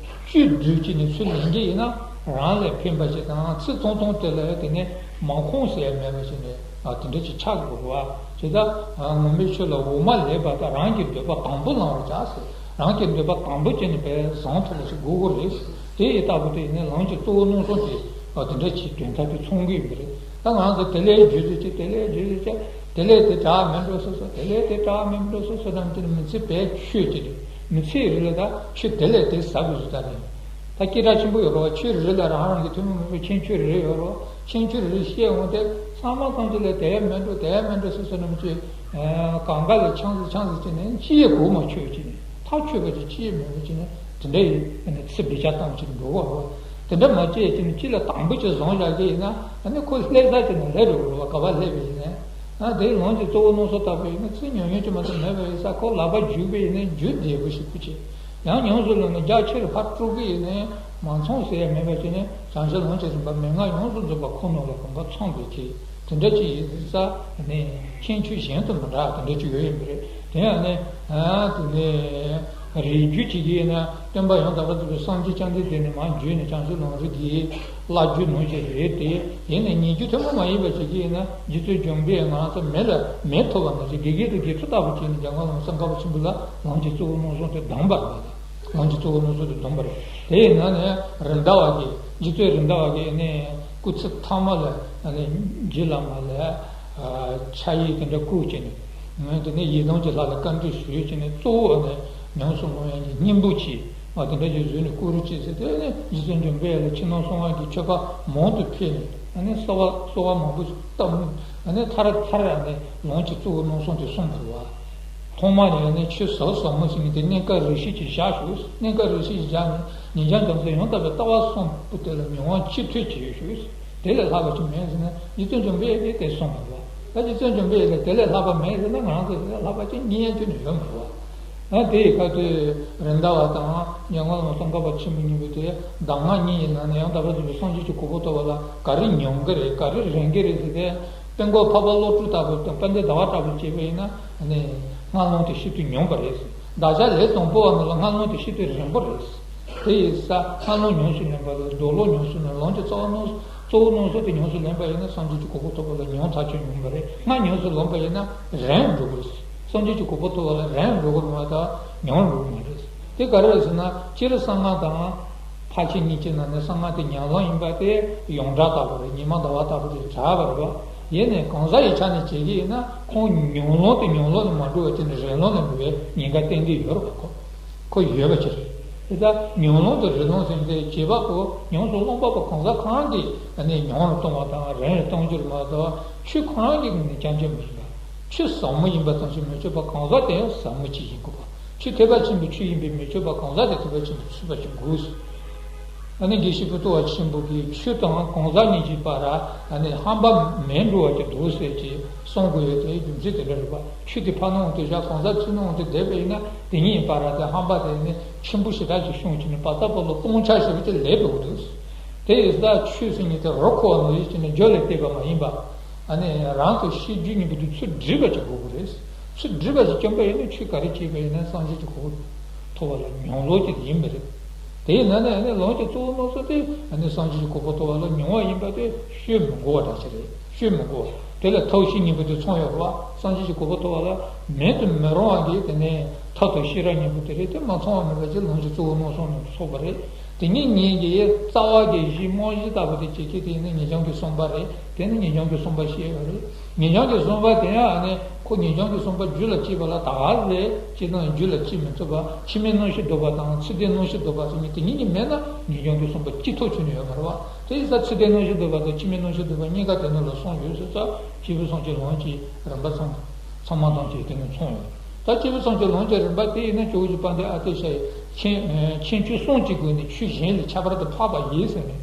བཅུད་བསྡུས་ཀྱི་ནས་ཚུར་ལེན་གྱི་ཡིན་ན་རང་ལ་ཕན་པ་ཞིག་དང་། ཚིག་ཙམ་ཙམ་དེ་ལ་དེ་ནི་མ་ཁོང་ཟེར་ཡ་མེད་པ་ཞིག་ནས། ཨ་དེ་འདྲ་ཅིག་ཆགས་དགོས་པ། ཇི་ལྟར་ངོ་མའི་ཆུ་ལ་འོ་མ་ལེན་པ་ལྟར་རང་གི་འདོད་པ་དང་པོ་བླང་བར་བྱ་ཟེར། རང་གི་འདོད་པ་དང་པོ་བྱས་ནས་བས་བཟང་ཐོག་ལ་ཞིག་དགོས་དགོས་རེད། དེ་ཡི་ལྟ་བུ་དེ་ཡིན་ན་ལམ་གྱི་གཙོ་བོ་རྣམ་གསུམ་དེ་ཨ་དེ་འདྲ་ཅིག་དོན་དག་དེ་མཚོན་གྱི་ཡོད་པ་རེད། ད་ང་ཚོ་དེ་ལས་རྒྱུ་དེ་ཅི་དེ་ལས་རྒྱུ་དེ་ཅི་དེ་ལས་དེ་དྲག་མིན་འགྲོ་སོ་སོ། དེ་ལས་དེ་དྲག་མིན་འགྲོ་སོ་སོ་རྣམས་དེ་མི་ཚེ་བས་ཆོས་ཀྱི་རེད། མི་ཚེའི་རིང་ལ་ད་ཆོས་དེ་ལས་དེ་ཟབ་དགོས་སུ་ད་རེད། ད་སྐད་གྲགས་ཆེན་པོ་ཡོད་རེད་པ། ཆོས་རེ་རེ་ལ་རང་རང་གི་ཐུན་མོང་མ་ཡིན་པའི་ཁྱད་ཆོས་རེ་རེ་ཡོད་རེད་པ། ཁྱད་ཆོས་རེ་རེ་བཤད་འོང་དུས་ཚང་མ་ཚང་ཆ་ལ་དེ་མིན་འགྲོ་དེ་མིན་འགྲོ་ཟེར་ཟེར་ནམ་ཅིག་གང་ག་ལ་ཆང་ཟིག་ཆང་ཟིག་བྱས་ནས་ཅི་ཡང་གོ་མ་ཆོད་བྱས་ནས་ཐག་ཆོད་པ་ཅིག་ཅི་ཡང་མེད་པ་བྱས་ནས་དེ་འདྲ་ཡིན་ནས་ཚེ་འདི་ཆགས་སྟངས་ཅིག་འགྲོ་གི་རེད་པ། དེ་འདྲ་མ་བྱས་བྱས་ནས་ཅི་ལ་དང་པོ་ཅིག་བཟུང་བཞག་གི་ཡིན་ན་ཨ་ནི་ཁོ་ལྷ་ས་ཅིག་ནས་སླེབས་འགྲོ་གི་རེད་པ། ག་པར་སླེབས་པ་ཡིན་ནའི། ཨ་དེའི་ལམ་གྱི་གཙོ་བོ་རྣམ་གསུམ་ལྟ་བུ་ཡིན་ན་ཚིག་ཉུང་ཉུང་ཅིག་མ་གཏོགས་མེད་པ་ཡིན་ཙང་ཁོ་ལག་པ་འཇུས་པ་ཡིན་ན་འཇུ་བདེ་པོ་ཞིག་པོ་བྱེད། ཡང་ཉམས་སུ་ལེན་ན་རྒྱ་ཆེར་ཕར་སྤྲོད་ཀྱི་ཡིན་ནའི་མ་ཚང་ཟེར་ཡ་མེད་པ་བྱས་ནས་བྱང་ཆུབ་ལམ་གྱི་རིམ་པ་མན་ངག་ཡོངས་སུ་རྫོགས་པ་ཁོ་ནང་ལ་གོམ་པ་ཚང་བའི་ཚེ་དེ་འདྲ་ཅིག་ཡིན་ཙང་ནི་ཁྱད་ཆོས་གཞན་དུ་མི་འདྲ་དེ་འདྲ་ཅིག་ཡོད་ཡིན་པ་རེད། དེ་ཡང་ནི་ཨ་དེ་ནི་རིགས་རྒྱུད་ཅིག་གིས་ན་སྟོན་པ་ཡང་དག་པར་རྫོགས་པའི་སངས་རྒྱས་བཅོམ་ལྡན་འདས་ནས་མར་བརྒྱུད་ནས་བྱང་ཆུབ་ལམ་རིམ་གྱི་བསླབ་བྱ་ནང་བཞིན་རེད་དེ། ཡིན་ནའི་ཉེ་རྒྱུ་ཐུན་མོང་མ་ཡིན་པ་ཞིག་གིས་ན་རྗེ་བཙུན་འཇམ་དཔལ་ང་ཚོ་མེ་ལ་མེ་ཐུག་པ་ནང་བཞིན་དགེ་རྒན་དང་དགེ་ཕྲུག་ལྟ་བུ་བྱས་ནས་འཇམ་མགོན་བླ་མ་ཙོང་ཁ་པ་ཆེན་པོ་ལ་ལམ་གྱི་གཙོ་བོ་རྣམ་གསུམ་དེ་གདམས་པ་རེད། ལམ་གྱི་གཙོ་བོ་རྣམ་གསུམ་དེ་གདམས་པ་རེད། དེ་ཡིན་ན་ནི་རེད་མདའ་བ་གིས་རྗེ་བཙུན་རེད་མདའ་བ་གིས་ནི་སྐུ་ཚེ་མཐའ་མ་ལ་ནི་རྗེ་བླ་མ་ལ་ཕྱག་ཡིག་དེ་འདྲ་བསྐུར་བྱས་ནས། ང་དེ་ནས་ཡི་དམ་གྱི་ལྷ་ལ་བཀའ་འདྲི་ཞུས་བྱས་ནས་གཙོ་བོ་ནི་ཉམས་སུ་བླང་ཡག་གི་སྙིང་པོ་ཅིག་ཨ་དེ་འདྲ་ཅིག་བཟོས་ནས་བསྐུར་རོགས་བྱེད་ཟེར། དེ་ནས་རྗེ་བཙུན་འཇམ་དཔལ་ལ་ཕྱི་ནང་གསང་བ་གི་མཆོད་པ་མང་དུ་ཕུལ་ནས་ཨ་ནི་གསོལ་བ་གསོལ་བ་མང་པོ་བཏབ་ནས་ཨ་ནི་མཐར་མཐར་ཨ་ནི་ལམ་གྱི་གཙོ་བོ་རྣམ་གསུམ་དེ་གསུངས་པ་རེད་པ། ཐོག་མ་ནས་ཨ་ནི་ཆོས་ཟབ་ཟབ་མོ་ཟེར་མཁན་དེ་གནས་སྐབས་རེ་བཞིན་གྱིས་བཞག་ཞུ། གནས་སྐབས་རེ་བཞིན་གྱིས་བཞག་ནས་ཉིན་ཞག་མཚན་ཡང་དག་པའི་ལྟ་བ་གསུམ་པོ་དེ་ལ་མྱོང་བ་ཅི་ཐུབ་བྱེད་ཞུ། དེ་ལས་ལྷག་པ་ཅིག་མེད་ཟེར་ན་རྗེ་བཙུན་འཇམ་དཔལ་གྱིས་དེ་གསུངས་པ་རེད་པ། ད་རྗེ་བཙུན་འཇམ་དཔལ་ལ་དེ་ལས་ལྷག་པ་མེད་ཟེར་ན་ང་རང་ཚོ་དེ་ལས་ལྷག་པ་ཅིག་རྙེད་ཡག་ཁྱོན་ནས་ཡོད་མ་རེད་པ། ཨ་དེ་ཡི་ཁ་ཐུག་རེད་མདའ་བ་དང་ཉང་ང་ལ་ཙོང་ཁ་པ་ཆེན་པོ་གཉིས་པོ་དེ་གདམས་ངག་གཉིས་ཡིན་ན་ནི་ཡང་དག་པར་རྫོགས་པའི་སངས་རྒྱས་ཀྱི་གོ་འཕང་ཐོབ་པ་ལ་ག་རེ་མྱོང་གི་རེད། ག་རེ་རན་གི་རེད་ཟེར་ཏེ། དཔོན་གོ་འཕགས་པ་བློ་གྲོས་ལྟ་བུ་དང་དཔལ་ལྡན་ཟླ་བ་ལྟ་བུ་བྱས་པ་ཡིན་ན་ནི་སྔ་ལོང་དེ་ཤིན་ཏུ་ཉུང་བ་རེད། བདག་ཅག་ལས་དང་པོ་བ་རྣམས་ལ་སྔ་ལོང་དེ་ཤིན་ཏུ་རན་པོ་རེད། དེ་ཡིན་ཙང་སྔ་ལོང་ཉུང་སུ་ལེན་པ་དང་མདོ་ཀློག་ཉུང་སུ་ལེན། ལམ་གྱི་རྩ་བ་རྣོན་གཙོ་བོ་རྣོན་སུ་དེ་ཉུང་སུ་ལེན་པ་ཡིན་ན་སངས་རྒྱས་ཀྱི་གོ་འཕང་ཐོབ་པ་ལ་ཉུང་ཐག་ཆོད་ཉུང་བ་རེད། སྔ་ཉུང་སུ་ལོན་པ་ཡིན་ན་རན་འགྲོ་གི་རེད། སངས་རྒྱས་ཀྱི་གོ་འཕང་ཐོབ་པ་ལ་རན་འགྲོ་གི་རེད་མ་གཏོགས་ཉུང་འགྲོ་གི་མ་རེད། དེ་ག་རེ་རེད་ཟེར་ན་སྤྱིར་གསང་སྔགས་དང་ཕར་ཕྱིན་གཉིས་ཀྱི་ནང་ནས་གསང་སྔགས་དེ་ཉམས་ལེན་ཡིན་པ་དེ་ཡོངས་གྲགས་ལྟ་བུ་རེད། ཉི་མ་ཟླ་བ་ལྟ་བུ་རེད། གྲགས་པ་རེད་པ། ཡིན་ནའི་གང་ཟག་ཡི་ཆ་ནས་བྱེད་ཀྱི་ཡིན་ན་ཁོང་ཉམས་ལེན་དེ་ཉམས་ལེན་ལ་མ་འགྲོ་བ་བྱས་ནས་རན་ལོན་ལ་འགྲོ་བའི་ཉེན་ཁ་ཏན་ཏན་ཡོད་རེད་པ། ཁོ། ཁོ་ཡོད་པ་ཅིག་རེད། དེ་ལྟར་ཉམས་ལེན་དང་རན་ལོན་ཟེར་མཁན་དེ་བྱེད་པ་པོ་ཉམས་སུ་བླངས་པ་པོ་གང་ཟག་གང་གིས་ཨ་ནི་ཉམས་སུ་གཏོང་བ་དང་རན་རུ་གཏོང་རྒྱུར་མ་གཏོགས་ཆོས་ཁོ་རང་གིས་ནི་རྐྱང་རྐྱང་མི་ཡིན་པ། ཆོས་ཟབ་མོ་ཡིན་པ་ཙམ་ཞིག་མི་ཆོད་པ་གང་ཟག་དེ་ཡང་ཟབ་མོ་ཅིག་ཡིན་དགོས་པ། ཆོས་ཐེག་པ་ཆེན་པོའི་ཆོས་ཡིན་པས་མི་ཆོད་པ་གང་ཟག་དེ་ཐེག་པ་ཆེན་པོའི་ཆོས་པ་ཅིག་དགོས། ཨ་ནི་དགེ་བཤེས་པོ་ཏོ་བ་ཆེན་པོ་གིས་ཆོས་དང་གང་ཟག་གཉིས་ཀྱི་བར་ཨ་ནི་ཧམ་པ་མེད་འགྲོ་བ་ཅིག་འདུག་ཟེར་གྱིས་གསུང་དགོས་ཡོད་དེ་རྒྱུ་མཚན་དེ་འདྲ་རེད་པ། ཆོས་དེ་ཕར་ནང་དུ་བཞག་གང་ཟག་ཚུར་ནང་དུ་བསྡད་པ་ཡིན་ན་དེ་གཉིས་བར་དེ་ཧམ་པ་དེ་ནི་ཆེན་པོ་ཞེ་དྲག་ཅིག་བྱུང་བྱས་ནས་བར་ཐག་པོ་ལ་སྟོང་ཆ་ཞེ་པོ་ཅིག་ལས་འགྲོ་གི་འདུག་དེ་ཡིན་ཙང་ཆོས་ཟེར་མཁན་དེ་རོ་ཁོ་བ་ནང་བཞིན་བྱས་ནས་རྒྱུ་ལས་བརྟེན་པ་མ་ཡིན་པ། ཨ་ནི་རང་གི་ཤེས་རྒྱུད་གཉིས་པོ་དེ་ཚུར་སྒྲིལ་བ་ཅིག་དགོས་ཀྱི་རེད། ཚུར་སྒྲིལ་བ་ཞིག་བསྐྱངས་པ་ཡིན་ན་ཆོས་ག་རེ་བྱས་པ་ཡིན་ན་སངས་རྒྱས་ཀྱི་གོ་འཕང་ཐོབ་པ་ལ་ཉམས་ལོན་ཅིག་ཡིན་པ་རེད། དེ་ཡིན་ན་ནི་ཨ་ནི་ལམ་གྱི་གཙོ་བོ་རྣོན་སུ་དེ་ཨ་ནི་སངས་རྒྱས་ཀྱི་གོ་འཕང་ཐོབ་པ་ལ་ཉམས་པ་ཡིན་པ་དེ་ཤོད་མི་དགོས་པ་འདྲ་ཞིག་རེད། ཤོད་མི་དགོས་པ། དེ་ལ་ཐབས་ཤེས་གཉིས་པོ་དེ་ཚང་ཡོད་རེད་པ། སངས་རྒྱས་ཀྱི་གོ་འཕང་ཐོབ་པ་ལ་མེད་དུ་མི་རུང་བ་གི་དེ་ནས་ཐབས་དང་ཤེས་རབ་གཉིས་པོ་དེ་རེད། དེ་མ་ཚང་བ་མེད་པ་ཅིག་ལམ་གྱི་གཙོ་བོ་རྣོན་སུ་ནང་དུ་ཚུད་པ་རེད། དེ་ཉིད་ཉིད་ཀྱི་རྩ་བ་གི་གཞི་རྨང་གཞི་ལྟ་བུ་དེ་བྱེད་ཀྱི་དེ་ནི་ཉེ་སྦྱོང་གི་གསུམ་པ་རེད། དེ་ནི་ཉེ་སྦྱོང་གི་གསུམ་པ་བཤད་ཡོད་རེད། ཉེ་སྦྱོང་གི་གསུམ་པ་དེ་ཡང་ཨ་ནི་ཁོ་ཉེ་སྦྱོང་གི་གསུམ་པ་རྒྱུད་ལ་སྐྱེས་པ་ལ་ད་ག་ལས་སྤྱིར་བཏང་རྒྱུད་ལ་སྐྱེ་མི་ཐུབ་པ། ཕྱི་མའི་རྣམ་ཤེས་ལྡོག་པ་དང་ཚུལ་ལྡན་རྣམ་ཤེས་ལྡོག་པ་ཟེར་མཁན་དེ་གཉིས་ཀྱི་མེད་ན་ཉེ་སྦྱོང་གི་གསུམ་པ་སྐྱེ་ཐུབ་ཆོག་ནི་ཡོད་མ་རེད་པ། དེ་ཡིན་ཙང་ཚུལ་ལྡན་རྣམ་ཤེས་ལྡོག་པ་དང་ཕྱི་མའི་རྣམ་ཤེས་ལྡོག་པ་གཉིས་ཀ་དེ་ནང་ལ་གསུངས་ཡོད་ཟེར་ཙང་སྐྱེས་བུ་སངས་རྒྱས་ལམ་གྱི་རིམ་པ་ཚང་ཚང་མ་ཐམས་ཅད་དེ་ནས་མཚུངས་ཡོད། ད་སྐྱེས་བུ་སངས་རྒྱས་ལམ་གྱི་རིམ་པ་དེ་ཡིན་ན་ཇོ་བོ་རྗེ་དཔལ་ལྡན་ཨ་ཏི་ཤ་ཡིས་མཁྱེན་མཁྱེན་ཆོས་གསུམ་གྱི་སྒོ་ནས་ཆོས་གཞན་ལས་ཁྱད་པར་དུ་འཕགས་པ་ཡིན་ཟེར་ནས།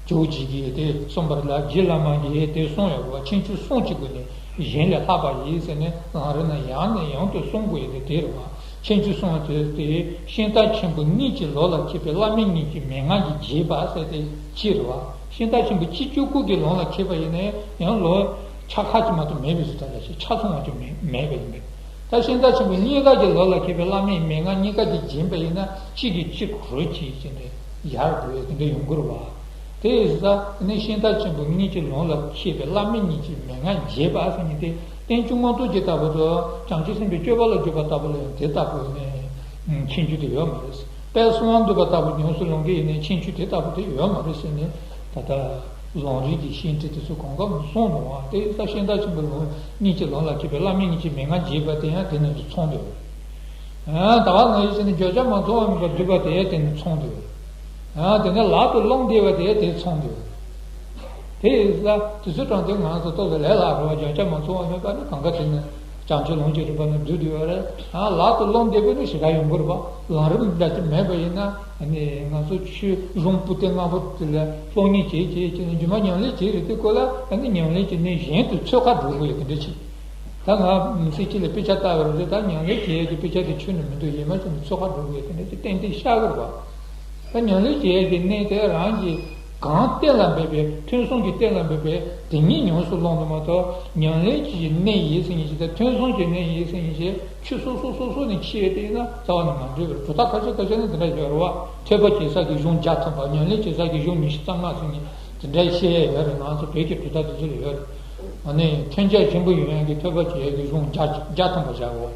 ཇོ་བོ་རྗེ་གིས་དེ་གསུངས་པ་རེད་ལ། རྗེ་བླ་མ་གིས་དེ་གསུངས་ཡོད་པ། མཁྱེན་ཆོས་གསུམ་གྱི་སྒོ་ནས་གཞན་ལས་ལྷག་པ་ཡིན་ཟེར་ནས་ལམ་རིམ་ནང་ཡང་ནས་ཡང་དུ་གསུང་དགོས་ཡོད་དེ་དེ་རེད་པ། མཁྱེན་ཆོས་གསུམ་དེ་དེ་ཤིང་རྟ་ཆེན་པོ་གཉིས་ཀྱི་ལོ་ལ་མཁས་པའི་བླ་མེད་གཉིས་ཀྱི་མན་ངག་གིས་རྒྱས་པ་ཟེར་དེ་གཅིག་རེད་པ། ཤིང་རྟ་ཆེན་པོ་གཅིག་གཅིག་པུ་གི་ལམ་ལ་མཁས་པ་ཡིན་ན་ཡང་ལོ་ཆ་ཁ་ཅིག་མ་གཏོགས་མེད་པའི་བཟོ་ལྟ་ཞིག་ཆ་ཚང་བ་ཅིག་མེད་མེད་པ་ཡིན་པས། ད་ཤིང་རྟ་ཆེན་པོ་གཉིས་ཀ་གི་ལམ་ལ་མཁས་པའི་བླ་མེད་མན་ངག་གཉིས་ཀ་གིས་བརྒྱན་པ་ཡིན་ན་གཅིག་གིས་གཅིག་རུབ་བྱས་ཀྱི་ནས་ཡར་འགྲོ་བའི་དེ་འདྲ་ཡོང་གི་རེད་པ། དེ་ཡིན་ཙང་ནི་ཤིང་རྟ་ཆེན་པོ་གཉིས་ཀྱི་ལམ་ལ་མཁས་པའི་བླ་མེད་གཉིས་ཀྱི་མན་ངག་རྒྱས་པ་ཟེར་མཁན་དེ་རྟེན་འབྱུང་མངོན་རྟོགས་ཀྱི་ལྟ་བུ་དང་བྱང་ཆུབ་སེམས་དཔའི་སྤྱོད་པ་ལ་འཇུག་པ་ལྟ་བུ་ལ་ཡང་དེ་ལྟ་བུ་ནི་མཁྱེན་རྒྱུ་དེ་ཡོད་མ་རེད། དཔལ་གསང་བ་འདུས་པ་ལྟ་བུ་ཉམས་སུ་ལེན་གྱི་ཡིན་ནའི་མཁྱེན་རྒྱུ་དེ་ལྟ་བུ་དེ་ཡོད་མ་རེད་ཟེར་ནས་ད་ལྟ་ལམ་རིམ་གྱི་བཤད་ཁྲིད་དེ་ཚོ་གང་ག་མི་གསུངས་འདུག་པ། དེ་ཡིན་ཙང་ཤིང་རྟ་ཆེན་པོ་ལམ་གཉིས་ཀྱི་ལམ་ལ་མཁས་པའི་བླ་མེད་གཉིས་ཀྱི་མན་ངག་རྒྱས་པ་དེ་ཡང་དེ་ནང་དུ་ཚང་འདུག་ཨ་ད་ག་ནང་བཞིན་བྱས་ནས་བརྗོད་བྱ་མ་ཚང་བ་མིན་པར་བསྡུས་པ་དེ་ཡང་དེ་ནང་ཚང་འདུག་ཨ་དེ་ནས་ལག་ཏུ་བླངས་བསྡད་པ་དེ་ཡང་དེ་ཚང་འདུག་དེ་ཡིན་ཙང་དུས་ཚོད་གྲངས་ཀྱིས་ང་ཚོ་ཏོག་ཙམ་ལས་སླ་བ་རེད་པ། བརྗོད་བྱ་མ་ཚང་བ་མིན་པ་ནི་གང་ག་དེ་ནི་བྱང་ཆུབ་ལམ་གྱི་རིམ་པ་ནི་བསྡུས་བསྡུས་པ་རེད། ཨ་ལག་ཏུ་བླངས་བསྡད་པ་ནི་ཞེ་དྲག་ཡོང་གི་རེད་པ། ལམ་རིམ་འདྲ་ཅིག་མེད་པ་ཡིན་ན་ཨ་ནི་ང་ཚོ་ཆོས་གཞུང་པོ་ཏི་ལྔ་པོ་དེ་ལ་སློབ་གཉེར་བྱེད་བྱེད་བྱེད་ནས་རྗེས་མ་ཉམས་ལེན་བྱེད་རེད་དེ་ཁོ་ལ་ཨ་ནི་ཉམས་ལེན་གྱི་གནས་གཞན་དུ་ཚོད་ཁ་འགྲོ་དགོས་ཡོད་དེ་འདྲ་ཅིག་ད་ང་མི་ཚེ་གཅིག་ལ་དཔེ་ཆ་ལྟ་བ་རེད། ད་ཉམས་ལེན་བྱེད་ཡས་ཀྱི་དཔེ་ཆ་དེ་ཁྱོན་ནས་མི་འདུག་ཡིན་མ་ཚད་ཚོད་ཁ་འགྲོ་དགོས་དེ་འདྲ་ཅིག་ཏན་ཏན་ཤར་གི་རེད་པ། ད་ཉམས་ལེན་བྱེད་ཡས་ཀྱི་གནས་དེ་རང་གིས་གང་གཏན་ལ་འབེབས་པའི་ཐོས་བསམ་གྱིས་གཏན་ལ་འབེབས་པའི་དེ་ཉིད་ཉམས་སུ་བླངས་ནས་མ་གཏོགས་ཉམས་ལེན་གྱི་གནས་ཡིན་ཟེར་མཁན་ཞིག་དང་ཐོས་བསམ་གྱི་གནས་ཡིན་ཟེར་མཁན་ཞིག་ཆོས་སོ་སོ་སོ་སོ་ནས་ཕྱེ་ཡས་དེ་ཡིན་ན་རྩ་བ་ནས་མ་འགྲིག་པར་གྲུབ་མཐའ་ཁ་ཤས་ཁ་ཤས་ནི་དེ་འདྲ་ཡོད་རེད་པ། ཐོས་པ་བྱེད་ས་ཀྱི་གཞུང་བརྒྱ་ཐམ་པ། ཉམས་ལེན་བྱེད་ས་ཀྱི་གཞུང་ཉི་ཤུ་རྩ་ལྔ་ཟེར་མཁན་དེ་འདྲ་བཤད་ཡས་ཡོད་རེད། ང་ཚོ་བོད་ཀྱི་གྲུབ་མཐའ་དེ་ཚོ་ལ་ཡོད་རེད། ཨ་ནི་ཐོན་རྒྱ་ཆེན་པོ་ཡོང་ཡག་གི་ཐོས་པ་བྱེད་ཡག་གི་གཞུང་བརྒྱ་བརྒྱ་ཐམ་པ་བཞག་གོ།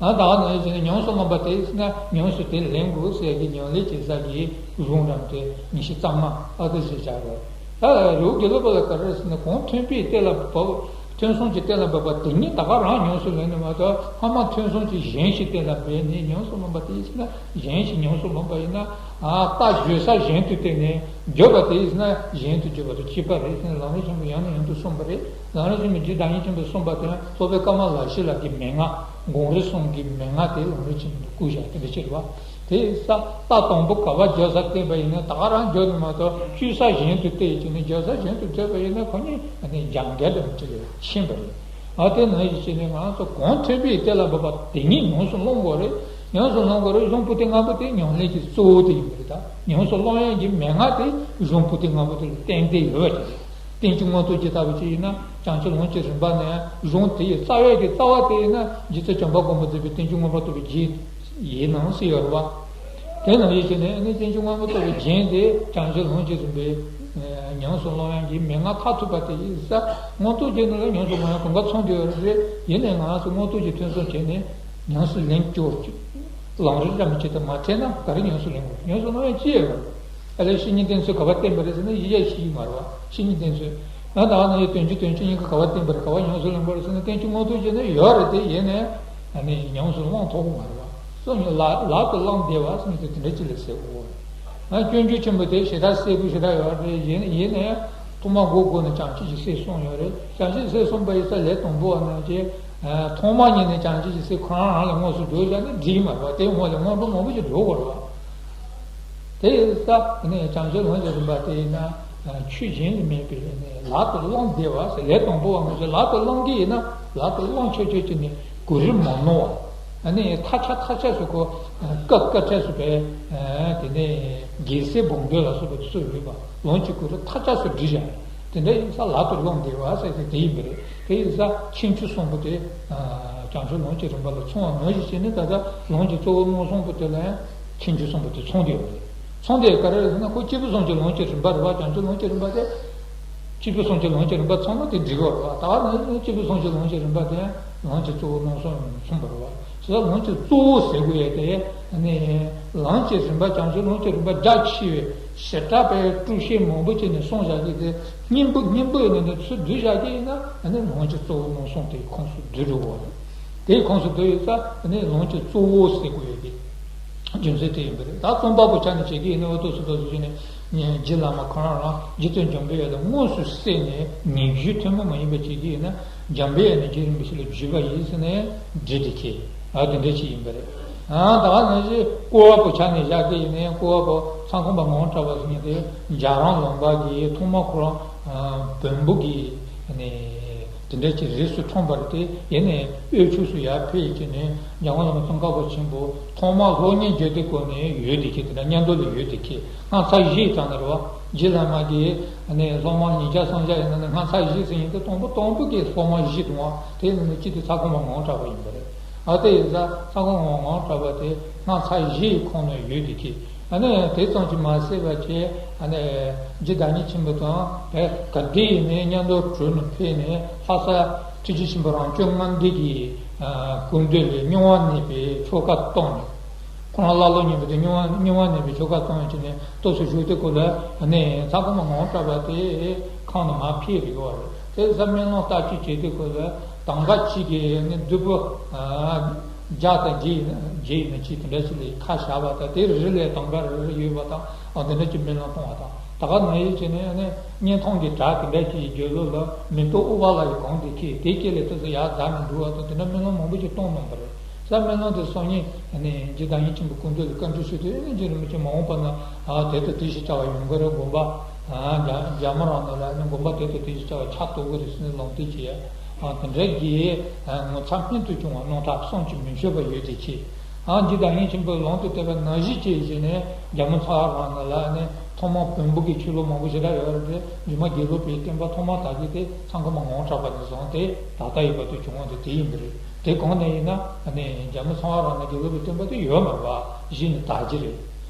ཨ་ད་ག་ནང་བཞིན་ཉམས་སུ་བླངས་པ་དེ་ཟེར་ན་ཉམས་སུ་དེ་ལེན་དགོས་ཟེར་ཡག་གི་ཉམས་ལེན་བྱེད་ས་ཀྱི་གཞུང་རང་དེ་ཉི་ཤུ་རྩ་ལྔ་ཨ་དེ་ཟེར་བཞག་གོ། ད་རི་བོ་དགེ་ལུགས་པ་ལ་ག་རེ་ཟེར་ན་གང་ཐོས་པས་གཏན་ལ་འབེབས། ཐོས་བསམ་གྱིས་གཏན་ལ་འབེབས་པ་དེ་ཉིད་ད་ག་རང་ཉམས་སུ་ལེན་ནས་མ་གཏོགས་ཕ་མ་ཐོས་བསམ་གྱིས་གཞན་ཞིག་གཏན་ལ་འབེབས་ནས་ཉམས་སུ་བླངས་པ་དེ་ཟེར་ན། གཞན་ཞིག་ཉམས་སུ་ལོན་པ་ཡིན་ན། ཨ་རྟ་བརྗོད་ས་གཞན་དུ་བརྟེན་ནས་བརྗོད་པ་དེ་ཡིན་ན་གཞན་དུ་བརྗོད་པ་དང་གཅིག་པ་རེད་ཟེར་ནས་ལམ་རིམ་ཆེན་པོ་ཡང་ནས་ཡང་དུ་གསུངས་པ་རེད། ལམ་རིམ་ཆེན་པོ་རྗེ་བདག་ཉིད་ཆེན་པོས་གསུངས་པ་དེ་ཡང་སློབ་དཔོན་ཀ་མ་ལ་ཤཱི་ལ་གི་མན་ངག་སྒོམ་རིམ་གསུམ་གྱི་མན་ངག་དེ་ལམ་རིམ་ཆེན་པོ་དུ་བཀོད་བཞག་དེ་འདྲ་ཅིག་རེད་བ། དེ་ཡིན་ཙང་རྟ་དང་པོ་ག་པར་བརྗོད་ས་བསྟན་པ་ཡིན་ན་ད་ག་རང་བརྗོད་ནས་མ་གཏོགས་བཅོས་ས་གཞན་དུ་བལྟས་བྱས་ནས་བརྗོད་ས་གཞན་དུ་བརྗོད་པ་ཡིན་ན་ཁོ་གཉིས་ནི་འགལ་འགལ་འདྲ་མི་འདྲ་ཕྱིན་པ་རེད། ཨ་དེ་ནང་བཞིན་བྱས་ནས་ང་ཚོ་གང་ཐོས་པའི་དེ་ལ་འབབ་པ་དེ་ཉིད་ཉམས་སུ་བླང་དགོས་རེད། ཉམས་སུ་བླང་དགོས་རེད། གཞུང་པོ་ཏི་ལྔ་པོ་དེ་ཉམས་ལེན་གྱི་གཙོ་བོ་དེ་ཡིན་པ་རེད། ད་ཉམས་སུ་བླང་ཡག་གི་མན་ངག་དེ་གཞུང་པོ་ཏི་ལྔ་པོ་དེ་ལ་བརྟེན་ཏེ་ཡོད་པ་རེད། བསྟན་བཅོས་མངོན་རྟོགས་རྒྱན་ལྟ་བུ་ཅིག་ཡིན་ན། བྱང་ཆུབ་ལམ་གྱི་རིམ་པ་ནས་གཞུང་དེ་ཡི་རྩ་བའི་གི་རྩ་བ་དེ་ཡིན་ན། རྗེ་བཙུན་བྱམས་པ་མགོན་པོས་མཛད་པའི་བསྟན་བཅོས་མངོན་པར་རྟོགས་པའི་རྒྱན་ཡིན་ནམ་ཟེར་ཡོད་རེད་བ། དེ་ནང་བཞིན་བྱས་ནས་ནི་བསྟན་བཅོས་མངོན་པར་རྟོགས་པའི་རྒྱན་དེ་བྱང་ཆུབ་ལམ་གྱི་རིམ་པའི་ཉམས་སུ་བླང་ཡག་གི་མན་ངག་མཐར་ཐུག་པ་དེ་ཡིན་ས། མངོན་རྟོགས་རྒྱན་ནང་ལ་ཉམས་སུ་བླང་ཡག་གང་ག་ཚང་བསྡད་ཡོད་རེད། ཡིན་ནའི་ང་ཚོ་མངོན་རྟོགས་རྒྱན་ཐོས་བསམ་བྱས་ནས་ཉམས་སུ་ལེན་སྐྱོར་ལམ་རིམ་རིམ་བྱས་ཏེ་མ་འཕྲད་ན་ག་རེ་ཉམས་སུ་ལེན་དགོས། ཉམས་སུ་བླང་ཡག་ཅི་ཡོད་རེད། ཨ་ལས་བཤེས་གཉེན་བསྟེན་ཚུལ་ག་པར་བསྟན་པ་རེད་ཟེར་ན་གཞི་ཡག་ཤེས་ཀྱི་མ་རེད་བ། བཤེས་གཉེན་བསྟེན་ཚུལ། ང་ད་ནི་དོན་བཅུ་དོན་བཅུ་གཉིས་ཀ་ག་པར་བསྟན་པ་རེད། ག་པར་ཉམས་སུ་ལེན་པ་རེད་ཟེར་ན། བསྟན་བཅོས་མངོན་རྟོགས་རྒྱན་ནི་ཡོད་རེད་དེ། ཡིན་ནའི་ཨ་ནི་ཉམས་སུ་བླང་ཐུབ་ཀྱི་མ་རེད་བ། སོ་ཉིད་ལག་ལག་ཏུ་བླངས་བསྡད་པ་ཟེར་ནས་དེ་འདྲ་ཅིག་ལ་ཟེར་དགོས། ང་སྤྱོད་འཇུག་ཆེན་པོ་དེ་ཞེ་དྲག་གསལ་པོ་ཞེ་དྲག་ཡོད་རེད། ཡིན་ཡིན་ནའི་ཐོག་མ་འགོ་བསྐོར་ནས་བྱང་ཆུབ་ཀྱི་སེམས་གསུངས་ཡོད་རེད། བྱང་ཆུབ་སེམས་གསུངས་པ་ཡིན་ས་ལས་དང་པོ་བ་ནང་བཞིན། ཐོག་མ་ཉིད་ནས་བྱང་ཆུབ་ཀྱི་སེམས་ཁོ་རང་རང་ལ་དངོས་སུ་འཇོག་བྱས་ན་འགྲིག་གི་མ་རེད་བ། དེའི་སྔོན་ལ་སྔོན་འགྲོ་མང་པོ་ཞིག་འགྲོ་དགོས་རེད་བ། དེ་ཡིན་ས་ནས་བྱང་ཆུབ་ལམ་གྱི་རིམ་པ་དེ་ཡིན་ན། ཆོས་གཞན་ལ་མེད་པའི་ནས་ལག་ཏུ་བླངས་བསྡད་པ་ཟེར། ལས་དང་པོ་བ་ང་ཚོས་ལག་ཏུ་བླང་གི་ཡིན་ན། ལག་ཏུ་བླང་ཆོག་ཆོག་ཅིག་ནས་གོ་རིམ་མ་ནོར་བ། ཨ་ནི་མཐའ་ཆ་མཐའ་ཆ་སུ་ཁོ་སྐབས་སྐབས་ཆ་སུ་བས། དེ་ནས་རྒྱལ་སྲས་བང་མཛོད་ལ་སོགས་པ་དེ་ཚོ་ཡོད་པ། ལམ་གྱི་གོ་རིམ་མཐའ་ཆ་སུ་བསྒྲིགས་བཞག་དེ་འདྲ་ཡིན་ས་ལག་ཏུ་བླངས་བསྡད་པ་ཟེར་དེ་དེ་ཡིན་པ་རེད། དེ་ཡིན་ས་ཁྱད་ཆོས་གསུམ་པོ་དེ་བྱང་ཆུབ་ལམ་གྱི་རིམ་པ་ལ་ཚང་བ་ནང་བཞིན་བྱས་ནས། ད་ལྟ་ལམ་གྱི་གཙོ་བོ་རྣམ་གསུམ་པོ་དེ་ལ་ཡང་ཁྱད་ཆོས་གསུམ་པོ་དེ་ཚང་བསྡད་ཡོད་རེད། ཚང་བསྡད་ག་རེ་རེད་ཟེར་ན། ཁོ་སྐྱེས་བུ་གསུམ་གྱི་ལམ་གྱི་རིམ་པ་རེད་བ། བྱང་ཆུབ་ལམ་གྱི་རིམ་པ་དེ། སྐྱེས་བུ་གསུམ་གྱི་ལམ་གྱི་རིམ་པ་ཚང་ན་དེ་འགྲིག་གི་རེད་བ། ད་ག་ནང་བཞིན་སྐྱེས་བུ་གསུམ་གྱི་ལམ་གྱི་རིམ་པ་དེ་ལམ་གྱི་གཙོ་བོ་རྣམ་གསུམ་མཚུངས་པ་རེད་བ། བྱས་ཙང་ལམ་གྱི་གཙོ་བོ་ཟེར་དགོས་ཡ་དེ། ནི་ལམ་གྱི་རིམ་པ། བྱང་ཆུབ་ལམ་གྱི་རིམ་པ་རྒྱ་ཆེ་བའི་ཞེ་དྲག་པའི་སྤྲོས་བཤད་མང་པོ་བྱས་ནས་གསུངས་བཞག་གི་དེ། སྙིང་པོ་སྙིང་པོ་ཡིན་ན་ནི་ཚུར་བསྡུས་བཞག་གི་ཡིན་ན། ནི་ལམ་གྱི་གཙོ་བོ་རྣམ་གསུམ་དེའི་ཁོངས་སུ་བསྡུ་འགྲོ་གི་རེད། དེའི་ཁོངས་སུ་བསྡུས་ཡོད་ཙང་ནི་ལམ་གྱི་གཙོ་བོ་ཟེར་དགོས་ཡ་དེ། རྒྱུ་མཚན་དེ་ཡིན་པ་རེད། ད་རྩོམ་པ་པོ་ཆ་ནས་བྱེད་ཀྱི་ཡིན་ན། འོ་ཏོ་སུ་ཏོ་སུ་ཞིག་ནས་རྗེ་བླ་མ་ཁོ་རང་རང་རྗེ་བཙུན་འཇམ་པའི་དབྱངས་ལ་དངོས་སུ་གསན་ནས་ཉན་ཞུ་ཐུན་མོང་མ་ཡིན་པ་བྱེད་ཀྱི་ཡིན་ན། འཇམ་པའི་དབྱངས་ནི་རྗེ་རིན་པོ་ཆེ་ལ་བརྒྱུད་པ་ཡིན་ཟེར་ནས་འགྲེལ་བསྡུས་ཁྱེད། ཨ་དེ་འདྲ་ཅིག་ཡིན་པ་རེད། ཨ་ད་ག་ནང་བཞིན་སྐུ་བ་པོ་ཆ་ནས་བཞག་གི་ཡིན་ན། སྐུ་བ་པོ་ཚང་ཁང་པ་ངག་དབང་གྲགས་པ་ཟེར་མཁན་དེ་རྒྱ་རང་ལུང་པ་གི་ཐོག་མ་ཁོ་རང་བོན་པོ་གི་ནས། དེ་འདྲ་ཅིག་རིས་སུ་འཁྲུངས་པ་རེད་དེ། ཡིན་ནའི་དབུས་ཕྱོགས་སུ་ཡར་ཕེབས་ཀྱི་ནས་འཇམ་མགོན་བླ་མ་ཙོང་ཁ་པ་ཆེན་པོ་ཐོག་མར་སློབ་གཉེར་བརྒྱུད་དེ་སྐོར་ནས་ཡོད་དེ་ཁྱེད། དེ་འདྲ་མཉམ་དུ་ལ་ཡོད་དེ་ཁྱེད། སྔགས་ཚར་བཞིའི་གྲངས་ནས་རེད་བ། རྗེ་བླ་མ་གི་ནས་སློབ་མ་ཉིས་བརྒྱ་སུམ་བརྒྱ་ཡིན་ན་ནི། སྔགས་ཚར་བཞི་ཟེར་མཁན་དེ་དང་པོ་དང་པོ་གི་སློབ་མ་བཞི་དང་བ། དེ་ནི་གཅིག་དེ་ཚང་ཁང་པ་ངག་དབང་གྲགས་པ་ཡིན་པ་རེད། ཨ་དེ་ཡིན་ཙང་ཚང་ཁང་པ་ངག་དབང་གྲགས་པ་དེ་སྔགས་ཚར་བཞིའི་ཁོངས་ནས་ཡོད་དེ་ཁྱེད། ཨ་ནི་དེ་ཙམ་གྱིས་མ་ཟད་པ་བྱས། ཨ་ནི་རྗེ་བདག་ཉིད་ཆེན་པོ་དང་བས་ག་དེ་ཡིན་ནའི་མཉམ་དུ་གྲོལ་ནས་ཕེབས་ནས། ལྷ་ས་ཁྲི་ཆེན་ཆེན་པོ་རང་བྱོན་ལྔ་སྡེ་གི་སྐུ་མདུན་ལ་སྙུང་བ་མནན་པའི་ཆོ་ག་བཏང་ནས། ཁོང་ལ་བླ་སློབ་གཉིས་པོ་དེ་སྙུང་བ་སྙུང་བ་མནན་པའི་ཆོ་ག་བཏང་བྱས་ནས་ལྟོས་སུ་བཞུགས་དེ་སྐོར་ལ། ཨ་ནི་ཚང་ཁང་པ་ངག་དབང་གྲགས་པ་དེ་ཁོང་ནས་མར་ཕེབས་རིག་པ་རེད། དེ་ས་སྨོན་ལམ་བརྟག་དཔྱད་བྱས་དེ་སྐོར་ལ། གདམས་ངག་གཅིག་གི་ནི་བདུད་པོ་བརྒྱ་དང་བརྒྱད་ཡིན་བརྒྱད་ཡིན་ན་གཅིག་དེ་འདྲ་ཞིག་ལ་ཁ་བཞག་པ་དང་། དེ་རི་ལས་གདམས་ངག་རེ་རེ་ཡོད་པ་དང་། ཨ་དེ་འདྲ་ཅིག་སྨོན་ལམ་གཏོང་བ་དང་། ད་ག་ནང་བཞིན་བྱས་ནས་ནི་གཉན་ཐང་གི་བྲག་དེ་འདྲ་ཅིག་གི་རྒྱབ་ལོགས་ལ་མེ་ཏོག་ཨུཏྤ་ལ་ཡི་སྒང་དེ་ཁྱེད། དེ་སྐེད་ལ་ལྟོས་སུ་ཡར་འཛེགས་ནས་འདུག་པ་དང་། དེ་འདྲ་སྨོན་ལམ་མང་པོ་ཞིག་གཏོང་གནང་བ་རེད། ས་སྨོན་ལམ་དེ་སང་ཉིན་ནི་རྗེ་བདག་ཉིད་ཆེན་པོ་སྐུ་མདུན་ལ་བཀའ་འདྲི་ཞུས་དུས། ཨ་ནི་རྗེ་རིན་པོ་ཆེ་མ་འོངས་པ་ན་ཨ་དེ་ལྟ་དེ་ཞིག་བྱ་བ་ཡོང་གི་རེད། དགོན་པ་ཨ་རྒྱ་རྒྱ་མོ་རང་ནང་ལ་ནི་དགོན་པ་དེ་ལྟ་དེ་ཞིག་བྱ་བ་ཆགས་ཐུབ་ཀྱི་རེད་ཟེར་ནས་ལམ་སྟོན་བྱས། ཨ་དེ་འདྲ་གི་ངོ་མཚར་རྨད་དུ་བྱུང་བ་རྣམ་ཐར་བསམ་གྱིས་མི་ཁྱབ་པ་ཡོད་དེ་ཁྱེད། ཨ་རྗེ་བདག་ཉིད་ཆེན་པོས་ལམ་དུ་བསྟན་པ་ནང་བཞིན་བྱས་བྱས་ནས། རྒྱ་མོ་ཚ་བ་རང་ནང་ལ་ནི་ཐོག་མར་བོན་པོ་གི་ཆོས་ལུགས་མང་པོ་ཞེ་དྲག་ཡོད་རེད། རྗེས་མ་དགེ་ལུགས་པའི་བསྟན་པ་ཐོག་མར་དར་རྒྱས་དེ་ཚང་ཁང་པ་ངག་དབང་གྲགས་པ་ནས་བཟུང་སྟེ་ད་ལྟ་ཡི་བར་དུ་བྱུང་བ་དེ་དེ་ཡིན་པ་རེད། དེ་གོང་ནས་ཡིན་ན་ནི་རྒྱ་མོ་ཚ་བ་རང་ནས་དགེ་ལུགས་པའི་བསྟན་པ་དེ་ཡོད་མ་རེད་པ། གཞི་ནས་དར་རྒྱས་རེད།